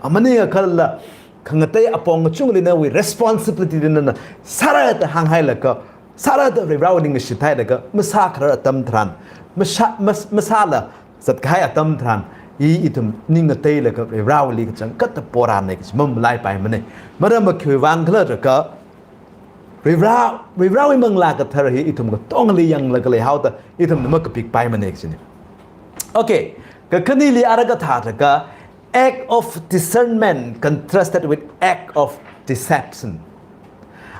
Amani akhala khangatei apong kachungli nawui responsibility li nana sāra da hānghailaga, sāra da Varivarawui ning shithailaga, masākharar atam tharan, masā, mas-, masāla zatkahai atam tharan, i ithum ning ngateilaga Varivarawuili kachangkhat porana kaji mamalaipaimana. Maram akhui vang khala da ka, Varivara, Varivarawui Manglā Kathara hi ithum katongali yanglaga leihaoda, ithumna makapikpaimana kajina. Okay, kakhaneli ara kathāda ka, act of discernment contrasted with act of deception.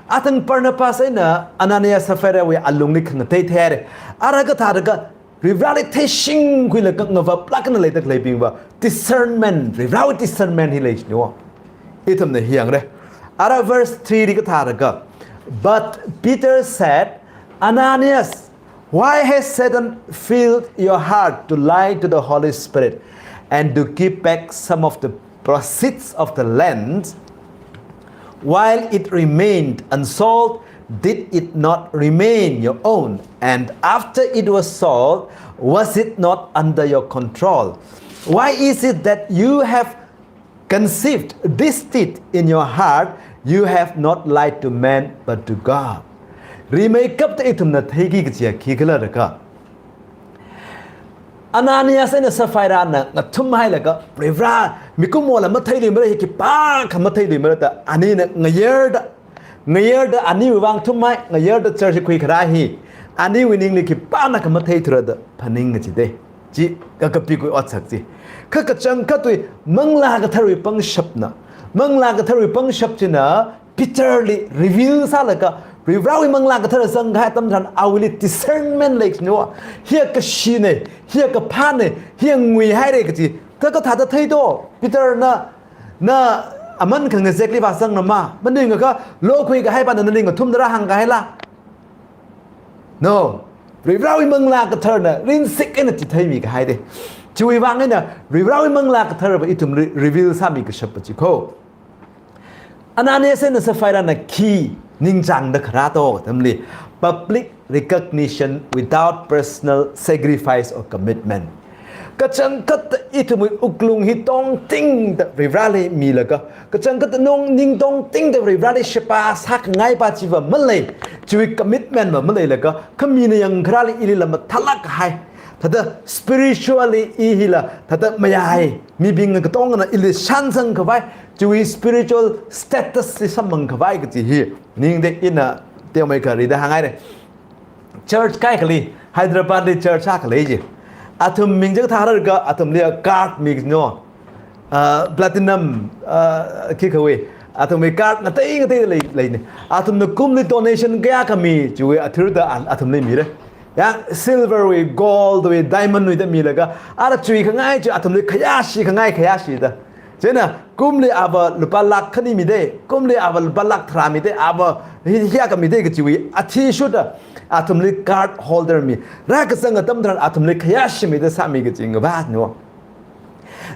Athang Barnabas eina Ananias Sapphira wui alungli khangatei theira. Ara kathāda ka, Varivarali theishingkhuilaga ngavaplāk eina leida khaleibingva, discernment, Varivarawui discernment hi lei china wo. Ithumna hi yangra. Ara verse three li kathāda ka, "But Peter said, 'Ananias, why has Satan filled your heart to lie to the Holy Spirit and to give back some of the proceeds of the land while it remained unsold? Did it not remain your own? And after it was sold, was it not under your control? Why is it that you have conceived this deed in your heart? You have not lied to man but to God.'" Rimeikapta ithumna theiki kajiya khikhala da ka, Ananias eina Sapphira na ngathumhailaga, Varivara, mikumola matheiluimara, hi khipākha matheiluimara da, anina ngayarda, ngayarda aniwui vang thumhai, ngayarda church khuikharā hi, aniwui ningli khipānakha matheithura da phaning kaji de. Chi, ka kapikwui otsak chi. Kha kachangkhatwui Manglā Katharawui pangshapna. Manglā Katharawui pangshap china, Peter li reveal sālaga, Varivarawui Manglā Kathara zangkahai atam tharan awuili discernment lei china wo. Hiya kashina, hiya kaphāna, hiya nguihaira kaji. Thākha kathāda thei to, Peter na, na aman khangazekli vāzangna ma, maningakha lokhuikahaipa na naling ngathumda rāhāngkahaila. No. Varivarawui Manglā Katharana rinsik eina chitheimi kahai de. Chiwui vang eina Varivarawui Manglā Katharava ithumli reveal sāmi kashappa chi kho. Ananias eina Sapphira na khi ningchāngda kharā to tamli, public recognition without personal sacrifice or commitment. Kachangkhat ithumwui wuklung hi tongtingda Varivarali milaga, kachangkhat nong ning tongtingda Varivarali sheba sākhangai pa chiva malei, chiwui commitment va maleilaga, kha mina yangkharāli ilila mathālāk kahai, thāda spiritually i hila, thāda mayai, mibing katongana ili shānsang khavai, chiwui spiritual status li samphang khavai kaji hi, ningde ina teomei kharida hāngngaire. Church kaikhali, Hyderabad li church akha lei ji. Athum ming chak thararga, athumli card mi no. Ah, platinum, ah, khi kawui. Athumwui card ngatei ngatei lei, leini. Athumna kumli donation kayākha mi, chiwui athirda a-, athumli mire. Yang silver wui, gold wui, diamond wui da milaga, ara chiwui khangai chi athumli khayāshi khangai khayāshida. Chieina, kumli ava lupā lakh khani mide, kumli ava lupā lakh tharā mide, ava hi-, hiyākha mide kachiwui athishurda, athumli card holder mi. Rākazang atam tharan athumli khayāshi mida sāmi kachi ngavā no.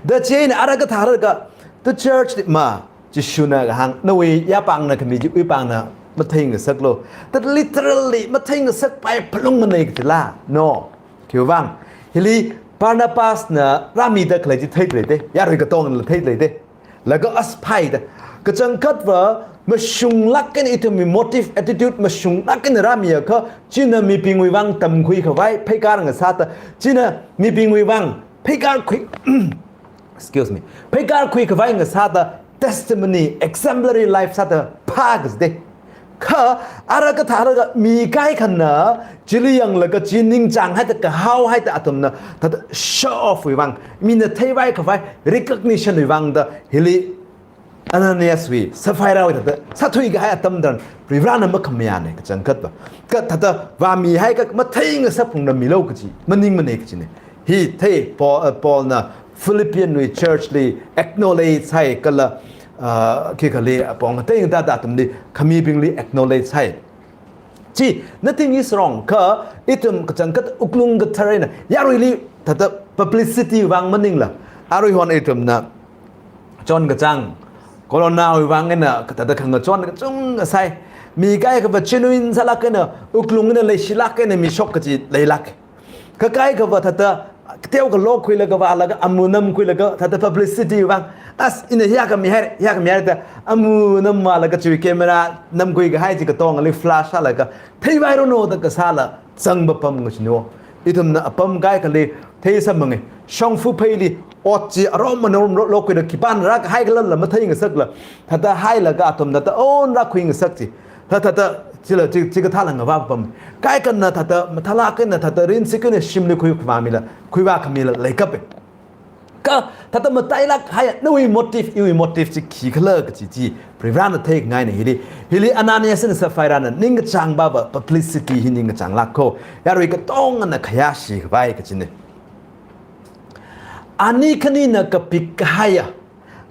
Da chieina ara kathālāka, tu church li ma, Jishuna kahāng, nawui yapāngna khami chiwui pāngna matheingasaklu. Da literally matheingasakpai phalungmanei kajila. No. Khiwuivang, hili Barnabasna rāmida khalei chi theidalei de, yarui katongla theidalei de. Laga asphaida, kachangkhatva mashunglāk eina ithumwui motive, attitude mashunglāk eina rāmiakha, china mibingwui vang tamkhui khavai, pheikar ngasāda, china mibingwui vang, pheikar khui, excuse me, pheikar khui khavai ngasāda, testimony, exemplary life sāda phākazide. Kha, ara kathālaga mi kaikhana, chili yanglaga chi ningchānghaida, kahao haida athumna, thāda show off wui vang, mina theivai khavai, recognition wui vangda, hili Ananias wui, Sapphira wui thāda, sāthui kahai atam tharan, Varivarana makhamayāne kachangkhatva. Kha thāda, vāmihaiakha matheingasakphungda milu kachi, maningmanei kachine. Hi thei Paul, uh, Paulna Philippian wui church li acknowledge sāi kala, uh, khi kali apong ngatei ngatā athumli khamibingli acknowledge sāi. Chi, nothing is wrong. Kha ithum kachangkhat wuklung kathar eina, yaruili thāda publicity vang maningla, arui hon ithumna chon kachāng, corona wui vang eina, thāda khangachon kachungkha sāi. Mi kaikhava genuine sālāk eina, wuklung eina leishilāk eina mishok kachi leilāk. Kha kaikhava thāda, kateo kalo khuilaga vālaga, amu namkhuilaga, thāda publicity vang. As, ina hiyākha mihaire, hiyākha mihaire da, amu namvālaga chiwui camera namkhui kahai chi katongali flash sālaga, theivairono da kasāla, zangpapam kachino. Ithumna apam kaikhali, theisamphange, shongfa pheili, ot chi arom manom ro-, lokhuida khipāna rākahai khalala matheingasakla, thāda hailaga athumna thāda on rākhuingasak chi. Thā, thāda, chila, chi, chikathāla ngavāpam. Kaikhana thāda, mathālāk eina thāda, rinsi kune shimli khui khavā mila, khuivā khamila leikape. Kha, thāda matailāk hai, nawui motive, iwui motive chi khikhala kachi chi, Varivarana theingaine hili. Hili Ananias and Sapphirana, ningkachāng baba, publicity hi ningkachāng lākko. Yarui katongana khayāshi khavai kachine. Ani khanina kapik kahaiya,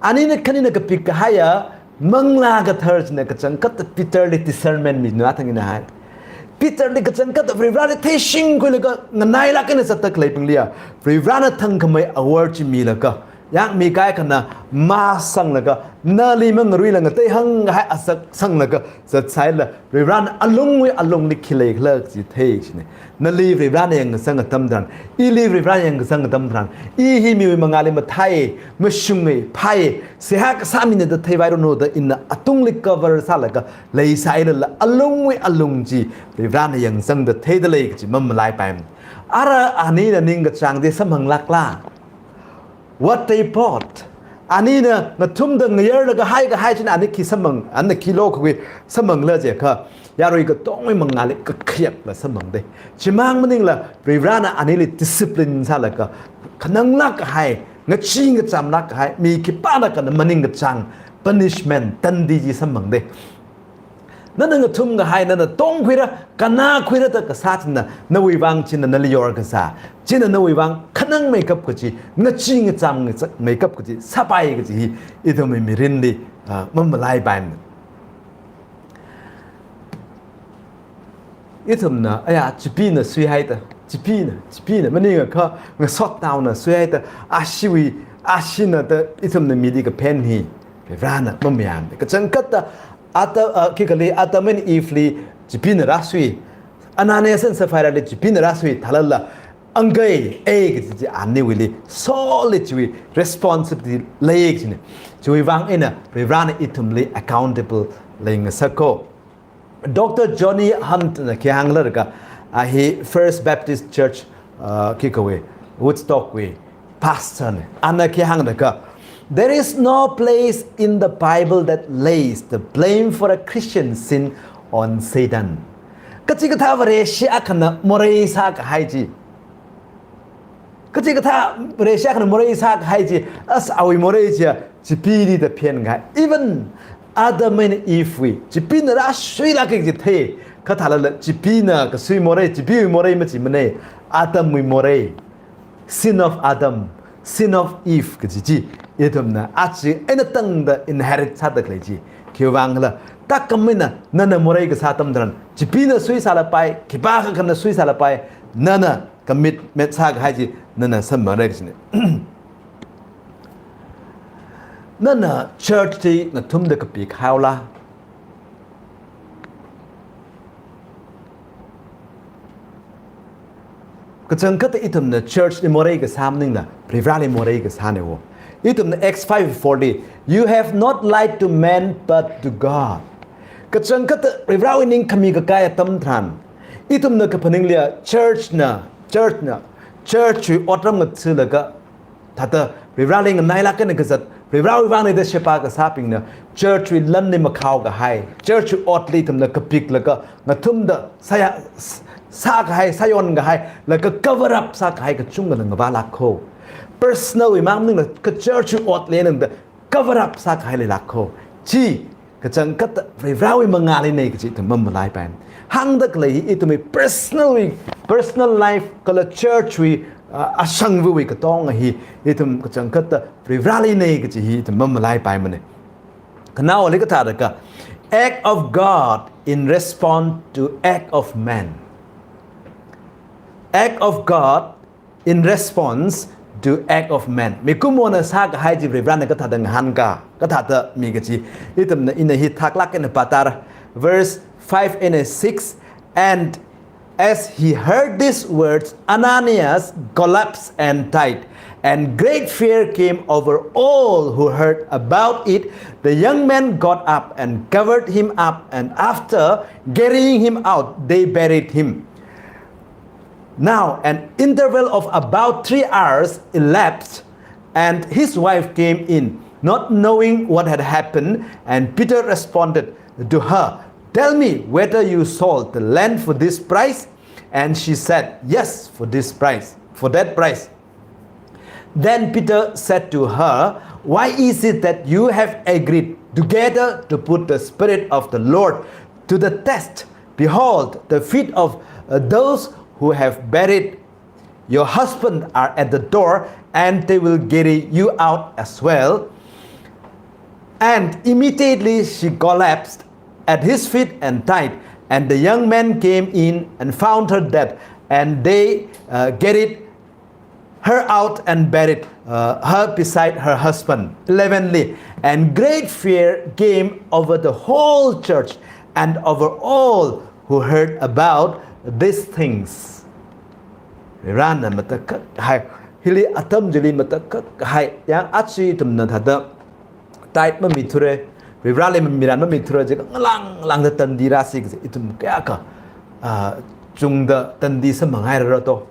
Anina khanina kapik kahaiya, Manglā Kathar china kachangkhat Peterli discernment mi nuathang ina hai. Peterli kachangkhat Varivarali theishingkhuilaga nganailāk eina zatda khaleibingliya, Varivarana thangkhamei award chi milaga, yang mi kaikhana masanglaga, nali mangaruila ngatei hānghai azak sanglaga, zatsāila, Varivarana alungwui alungli khi leikhala kachi thei chine. Nali Varivarana yangkasang atam tharan, ili Varivarana yangkasang atam tharan, i hi miwui mangāli mathāi, mashunge, phāi, seihā kasā mine da theivairono da ina atungli cover sālaga leisāilala alungwui alung chi Varivarana yangsangda theidalei kachi mamalaipai. Ara anina ningkachāngde samhanglākla. What they bought. Anina ngathumda ngayarlaga haikahai china ani khi samphang, ani khi lokhui samphangla jiakha, yarui katongwui mangāli kakhayakla samphangde. Chimang maningla, Varivarana anili discipline sālaga, khananglāk kahai, ngachee ngachamlāk kahai, mi khipānakha maningkachāng, punishment, tandi chi samphangde. Nana ngathum kahai, nana tongkhuira, kannākhuira da kasā china, nawui vang china nali yorkasā. China nawui vang khanangmeikap kachi, ngachee ngachammeikap kachi, sāpai kachi hi, ithumwui mirinli, ah, mamalaipai. Ithumna, aya, chipina suihaida, chipina, chipina, maningakha, ngasotnaona suihaida, ashiwui, ashina da, ithumna midi kaphen hi, Varivarana mamayāmane. Kachangkhatta, Adam, ah, khi kali Adam and Eve li chipina rāsui. Ananias and Sapphira li chipina rāsui. Thālala angaiya kaji chi aniwuili solid chiwui responsibility lei kajina. Chiwui vang eina Varivarana ithumli accountable leingasakko. Doctor Johnny Hunt na khi hānglaga, a hi First Baptist Church, uh, khikha wui, Woodstock wui pastor na. Ana khi hānglaga, "There is no place in the Bible that lays the blame for a Christian sin on Satan." Kachikathā Vareshi akhana morei sākahai chi. Kachikathā Vareshi akhana morei sākahai chi, as awui morei chiya, Chipee da phenkahai. Even Adam eina Eve wui, Chipeena rāshuilāka kaji thei. Kha thālala Chipeena kasui morei, Chipeewui morei machimana. Adamwui morei. Sin of Adam, sin of Eve kaji chi. Ithumna aja eina tangda inherit sāda khalei chi. Khiwui vang khala, thākhameina nana morei kasā atam tharan, Chipeena suisālapai, khipākha akhana suisālapai, nana commitment sākahai chi nana samphangra kajina. Nana church li nathumda kapik haola? Kachangkhatta ithumna church li morei kasā maningla, Varivarali morei kasāna wo. Ithumna Acts five forty, "You have not lied to men but to God." Kachangkhatta Varivarawui ningkhami kakai atam tharan, ithumna kaphaningliya church na, church na, church wui otram ngathalaga, thāda Varivarali nganailāk eina kazat, Varivarawui vangna da sheba kasābingna, church wui lanli makhao kahai, church wui otli ithumna kapiklaga, ngathumda sāya, s-, sākahai, sāyonkahai, laga cover up sākahai kachungkha ngavālākko. Personal wui mang maningla, kha church wui otli nangda cover up sākahai leilākko. Chi, kachangkhatta Varivarawui mangālina kaji ithum mamalaipai. Hāngda khalei hi ithumwui personal wui, personal life kala church wui, uh, ashangvawui katonga hi ithum kachangkhatta Varivaralina kaji hi ithum mamalaipaimana. Khanaowali kathāda kha, act of God in response to act of man. Act of God in response to act of man. Mikumona sākahai chi Varivarana kathāda ngahānka, kathāda mi kaji. Ithumna ina hi thaklāk eina pātara. Verse five and six, "And as he heard these words, Ananias collapsed and died. And great fear came over all who heard about it. The young man got up and covered him up, and after carrying him out, they buried him." Now, an interval of about three hours elapsed, and his wife came in, not knowing what had happened, and Peter responded to her, "Tell me whether you sold the land for this price?" And she said, "Yes, for this price, for that price." Then Peter said to her, "Why is it that you have agreed together to put the Spirit of the Lord to the test? Behold, the feet of, uh, those who have buried your husband are at the door, and they will carry you out as well." And immediately she collapsed at his feet and died. And the young men came in and found her dead, and they, uh, carried her out and buried, uh, her beside her husband. Elevenly, and great fear came over the whole church and over all who heard about these things. Varivarana matakhak kahai, hili atam chili matakhak kahai, yang aja ithumna thāda tithe mamithura, Varivarali mamiran mamithura jiakha ngalang ngalangda tandi rāsi kaji ithum kayākha, ah, chungda tandi samphanghairara to.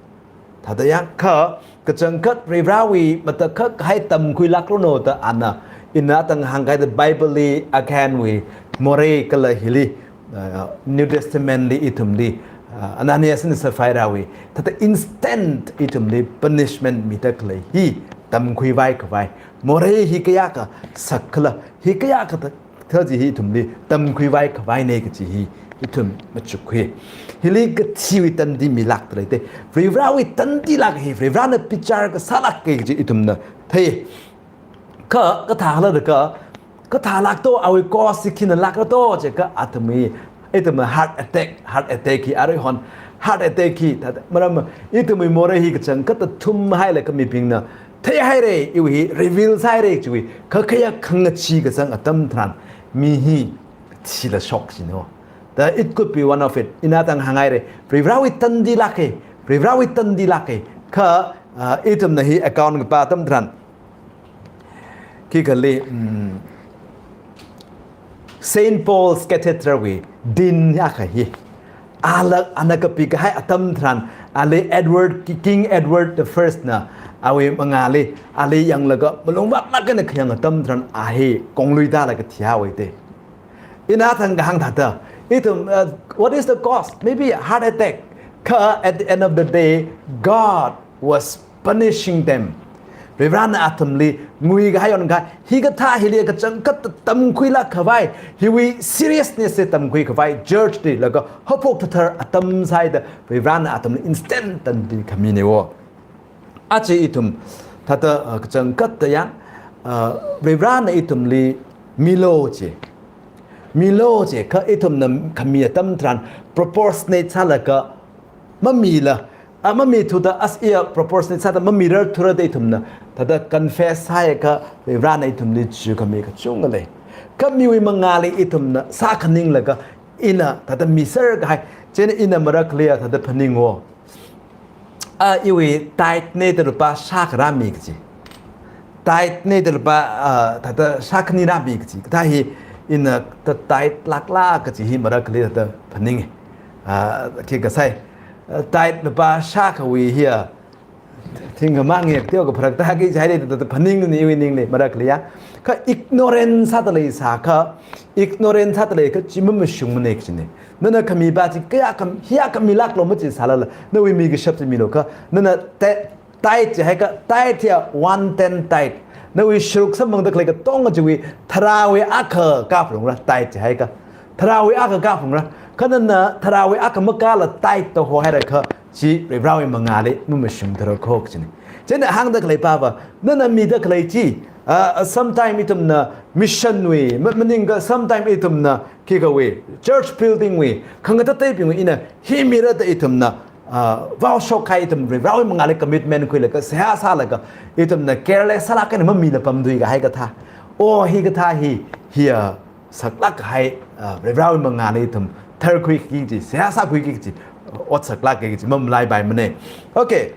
Thāda yangkha, kachangkhat Varivarawui matakhak kahai tamkhuilākranu da ana, ina tang hāngkahaida Bible li again wui morei kala hili, uh, New Testament li ithumli, uh, Ananias and Sapphira wui, thāda instant ithumli punishment mida khalei hi tamkhuivai khavai. Morei hi kayākha sakkhala, hi kayākha ta, kha chi hi ithumli tamkhuivai khavaina kaji hi ithum machukkhui. Hili kathiwui tandi milākda leite. Varivarawui tandi lāk hi, Varivarana bichar kasā lāk kaji ithumna thei. Kha, kathālāda kha, kathālāk to, awui cause hi khina lākra to, jiakha athumwui, ithumwui heart attack, heart attack hi, aruihon, heart attack hi, thāda, maram, ithumwui morei hi kachangkhatta thumhailaga mibingna theihaira, iwui hi reveal sāhaira chiwui, kha khayā khangachee kazang atam tharan, mi hi thila shok chino. Thāda it could be one of it. Ina tang hānghaira, Varivarawui tandi lāk hi, Varivarawui tandi lāka. Kha, ah, ithumna hi account kapā atam tharan, khi khalei, mm, Saint Paul's Cathedral wui dean akha hi, ala, ana kapikahai atam tharan, ali Edward, King Edward the First na awui mangāli, ali yanglaga malungvātlāk eina khayang atam tharan a hi konglui tālaga thihaowa te. Ina thang kahāng thāda, ithum, uh, what is the cause? Maybe heart attack. Kha at the end of the day, God was punishing them. Varivarana athumli nguikahai yon kahai, hikathā hili kachangkhat tamkhuilāk khavai, hiwui seriousness hi tamkhui khavai, church li laga haophok thathar atam sāhaida, Varivarana athumli instant tandi khamina wo. Aja ithum thāda, uh, kachangkhat tayang, uh, Varivarana ithumli milo ji. Milo ji, kha ithumna khami atam tharan proportionate sālaga mamila, a, mamithuda as iya proportionate sāda mamirar thura da ithumna thāda confess sāhaiakha Varivarana ithumli chikhami kachungkha lei. Kha miwui mangāli ithumna sākhaninglaga ina thāda miser kahai, chieina ina marakliya thāda phaningo. A, iwui tithe na da lupā shākha rāmi kaji. Tithe na da lupā, a, thāda shākhani rāmi kaji. Kathā hi ina thāda tithe lākla kaji hi marakli thāda phaning. A, khi kasai, a, tithe lupā shākhawui hiya thingkhamang hi teokha pharak tāki jihaida thāda phaning ni iwui ningli marakliya. Kha ignorance sāda leisākha, ignorance sāda leikha chi mamashungmana kajina. Nana khami pa chi kayākha, hiyākha milāklo machi sālala, nawui mikashap chi milo kha, nana te, tithe jihaiakha, tithe hiya one tenth tithe. Nawui sharuk samphangda khalei katonga chiwui tharāwui akha kaphungra, tithe jihaiakha. Tharāwui akha kaphungra. Kha nana tharāwui akha makāla tithe da hohairakha, chi Varivarawui mangāli mamashungtharako kajina. Chieina hāngda khalei pa va, nana mida khalei chi, a, a, sometime ithumna mission wui, ma-, maningakha sometime ithumna khikhawui, church building wui, khangateiteibingwui ina hi mira da ithumna, a, vaoshok kahai ithum Varivarawui mangāli commitment khuilaga, seihā sālaga, ithumna careless sālāk eina mamila pamthui kahai kathā. O, hikathā hi, hiya saklāk kahai, a, Varivarawui mangāli ithum tharkhuiki kaji, seihā sākhuiki kaji, ot saklāka kaji mamalaipaimana. Okay.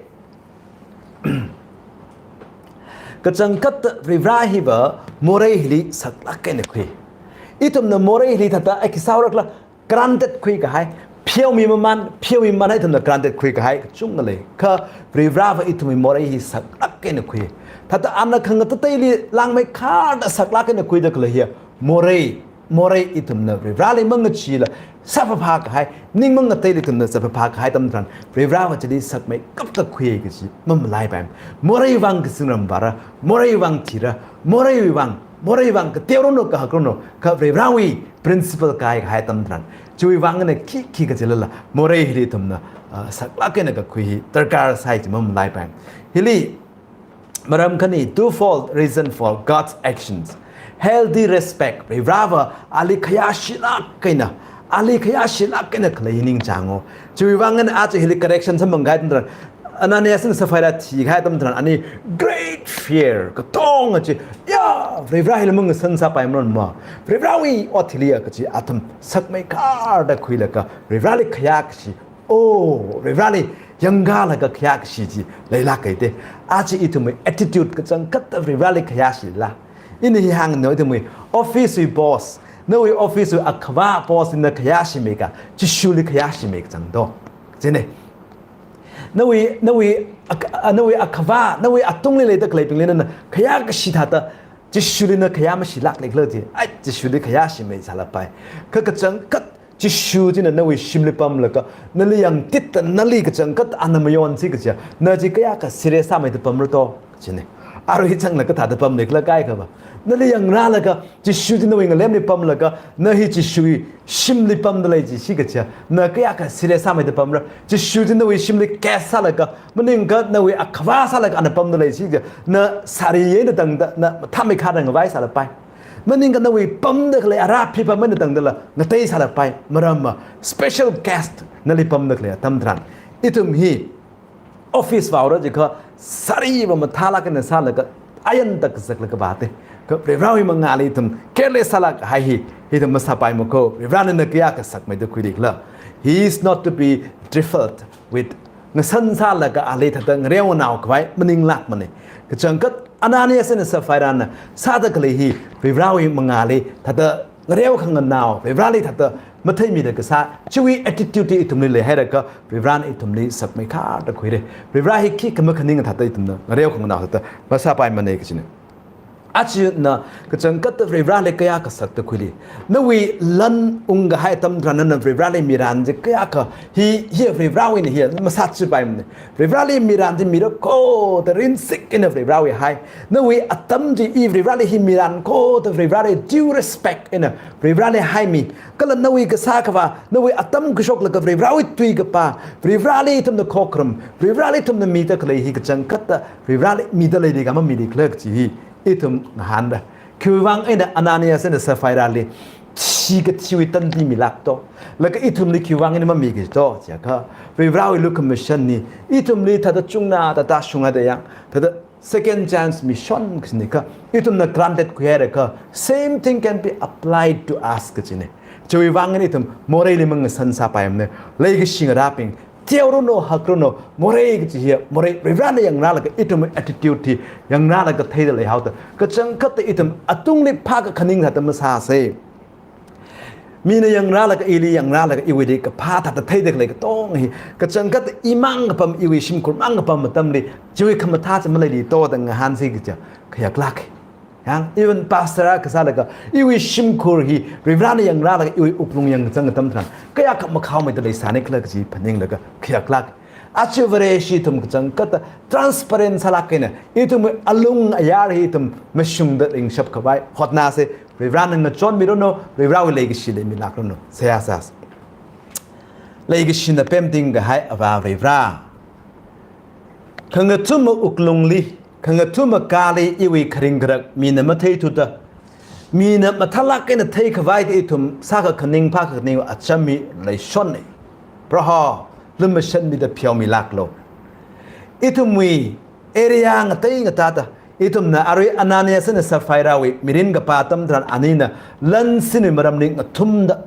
Kachangkhat Varivara hiva morei hili saklāk eina khui. Ithumna morei hili thāda a khi sāhaorakhala granted khuikahai, pheomi maman, pheomi maman ithumna granted khuikahai kachungkha lei. Kha Varivarava ithumwui morei hi saklāk eina khui. Thāda ana khangateiteili langmeikharda saklāk eina khuida khalei hiya morei, morei ithumna Varivarali mangacheela sāphaphā kahai, ning mangateili ithumna sāphaphā kahai atam tharan, Varivarava chili sakmeikapta khui kaji mamalaipai. Morei vang kazingram vāra, morei vang thira, moreiwui vang, morei vang kateoranu kahākranu, kha Varivarawui principle kai kahai atam tharan, chiwui vang eina khikhi kajilala morei hili ithumna, ah, saklāk eina kakhui hi darkar sai chi mamalaipai. Hili maram khani, twofold reason for God's actions. Healthy respect, Varivarava ali khayāshilāk eina, ali khayāshilāk eina khalei hi ningchāngo. Chiwui vang eina aja hili correction samphang kahai atam tharan, Ananias eina Sapphira thikahai atam tharan, ani great fear, katonga chi, ya, Varivara hili mangasan sāpaimaron ma, Varivarawui ot hiliya kaji athum sakmeikharda khuilaga, Varivarali khayākashi, oh, Varivarali yangkalaga khayākashi chi leilāk kahai te. Aja ithumwui attitude kachangkhat Varivarali khayāshila. Ina hi hāngno ithumwui office wui boss, nawui office wui akhavā boss na khayāshimeika, Jishuli khayāshimeika chang do. Chieina. Nawui, nawui ak-, a, nawui akhavā, nawui atungli leida khaleibingli nana khayākashi thāda, Jishuli na khayā mashilāklikhala chi, ai, Jishuli khayāshimei sālapai. Kha kachangkhat Jishu china nawui shimli pamlaga, nali yangtitda nali kachangkhat ana mayonsi kaja, na chi kayākha serious sāmeida pamra to, chieina. Arui changlaga thāda pamlikhala kaikha va. Nali yangrālaga, Jishu chi nawui ngalemli pamlaga, na hi Jishuwui shimli pamda lei jishi kaja, na kayākha serious sāmeida pamra, Jishu chi nawui shimli cast sālaga, maningakha nawui akhavā sālaga ana pamda lei jishi kaja, na sari eina tangda, na mathāmeikharda ngavai sālapai. Maningakha nawui pamda khalei ara phipam eina tangdala ngatei sālapai, maramva special guest nali pamda khalei atam tharan. Ithum hi office vaora jiakha sari va mathālāk eina sālaga, ayan tak zaklaga vāte. Kha Varivarawui mangāli ithum careless sālāk kahai hi, hi ithum masāpaimako, Varivarana kayākha sakmeida khuilikhala. He is not to be trifled with ngasan sālaga ali thāda ngareonao khavai maninglākmana. Kachangkhat Ananias eina Sapphirana sāda khalei hi Varivarawui mangāli thāda ngareo khanganao, Varivarali thāda matheimida kasā, chiwui attitude hi ithumli leihailaga Varivarana ithumli sakmeikharda khuira. Varivara hi khikha makhaning thāda ithumna ngareo khanganao thāda masāpaimana kajina. Aja na kachangkhatta Varivarali kayākha sakda khuili. Nawui lan ungkahai atam tharan nana Varivarali miran chi kayākha hi, hi Varivarawuina hi masāchipaimana. Varivarali miran chi mira kho da rinsik eina Varivarawui hai. Nawui atam chi i Varivarali hi miran kho da Varivarali due respect eina Varivarali haimi. Kala nawui kasā khavā, nawui atam kashoklaga Varivarawui tui kapā, Varivarali ithumna khokharum, Varivarali ithumna mida khalei hi kachangkhatta Varivarali mida leili kha mamili khala kaji hi ithum ngahānra. Khiwuivang eina Ananias eina Sapphirali thi kathiwui tandi milāk to? Laga ithumli khiwuivang eina mamiki to jiakha, Varivarawui lukhamashanna ithumli thāda chungna thāda shunghaida yang, thāda second chance mishon kajina kha, ithumna granted khuihaira kha, same thing can be applied to us kajina. Chiwuivang eina ithum moreili mangasan sāpaimana. Leikashi ngarābing, teoranu, hakranu, morei kaji hi, morei Varivarana yangrālaga ithumwui attitude hi yangrālaga theida leihaoda, kachangkhatta ithum atungli phākakhaning thāda masāsa. Mina yangrālaga, ili yangrālaga, iwuili kaphā thāda theida khalei katonga hi kachangkhatta imang kapam, iwui shimkhur mang kapam atamli chiwui khamathā chi maleili to da ngahānsi kaja khayaklāk. Yang, even pastor akha sālaga iwui shimkhur hi Varivarana yangrālaga iwui wuklung yangkachang atam tharan kayākha makhaomeida leisāni khala kaji phaninglaga khayaklāk. Aja Vareshi ithum kachangkhatta transparent sālāk eina ithumwui alung ayar hi ithum mashungda ringshap khavai hotnāsa. Varivarana ngachonmiranu, Varivarawui leikashi leimilākranu. Seihā sāsa. Leikashina pemting kahai Avā Varivara, khangathuma wuklungli, khangathuma kāli iwui kharing kharak mina matheithuda, mina mathālāk eina theikhavai da ithum sākakhaning, phākakhaning acham hi leishonna. Proho, lumashanmida pheomilāklu. Ithumwui area ngatei ngateida, ithumna arui Ananias eina Sapphirawui mirin kapā atam tharan anina lan sinwui maramli ngathumda,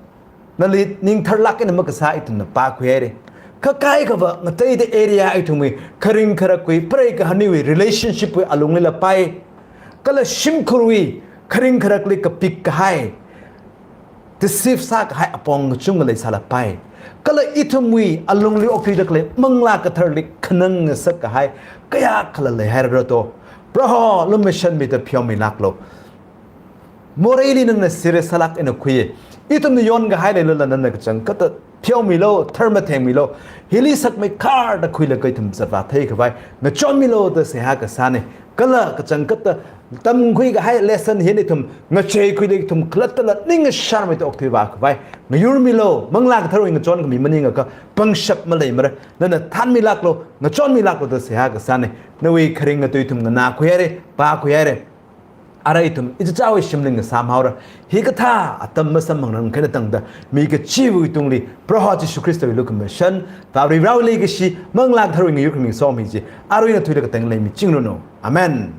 nali ningtharlāk eina makasā ithumna pākhuihaira. Kha kaikhava ngateida area ithumwui kharing kharakwui, preikhaniwui relationship wui alunglila pai, kala shimkhurwui kharing kharakli kapik kahai, deceive sākahai apong kachungkha leisālapai. Kala ithumwui alungli okthuida khalei Manglā Katharali khanang ngasak kahai kayākhala leihairara to. Proho, lumashanmida pheomilāklu. Moreili nana serious sālāk eina khuiya. Ithumna yonkahai leilala nana kachangkhatta pheomilu, tharmathengmilu. Hili sakmeikharda khuilaga ithum zatvā theikhavai ngachonmilu da seihā kasāna. Kala kachangkhatta tamkhui kahai lesson hi ithum ngacheikhuida ithum khalattala ning ngasharmeida okthuivā khavai ngayurmilu. Manglā Katharwui ngachonkhami maningakha pangshap maleimara. Nana thānmilāklu, ngachonmilāklu da seihā kasāna. Nawui kharinga tui ithum nganākhuihaira, pākhuihaira. Ara ithum ichichāwui shimli ngasāmhaora. Hikathā atam masamphangranglakha eina tangda, mi kachiva̱wui tungli Proho Jishu Khristawui lukhamashan, Avā Varivarawui leikashi, Manglā Katharwui ngayurkhami somi chi arui eina thuilaga katang leimichingranu. Amen.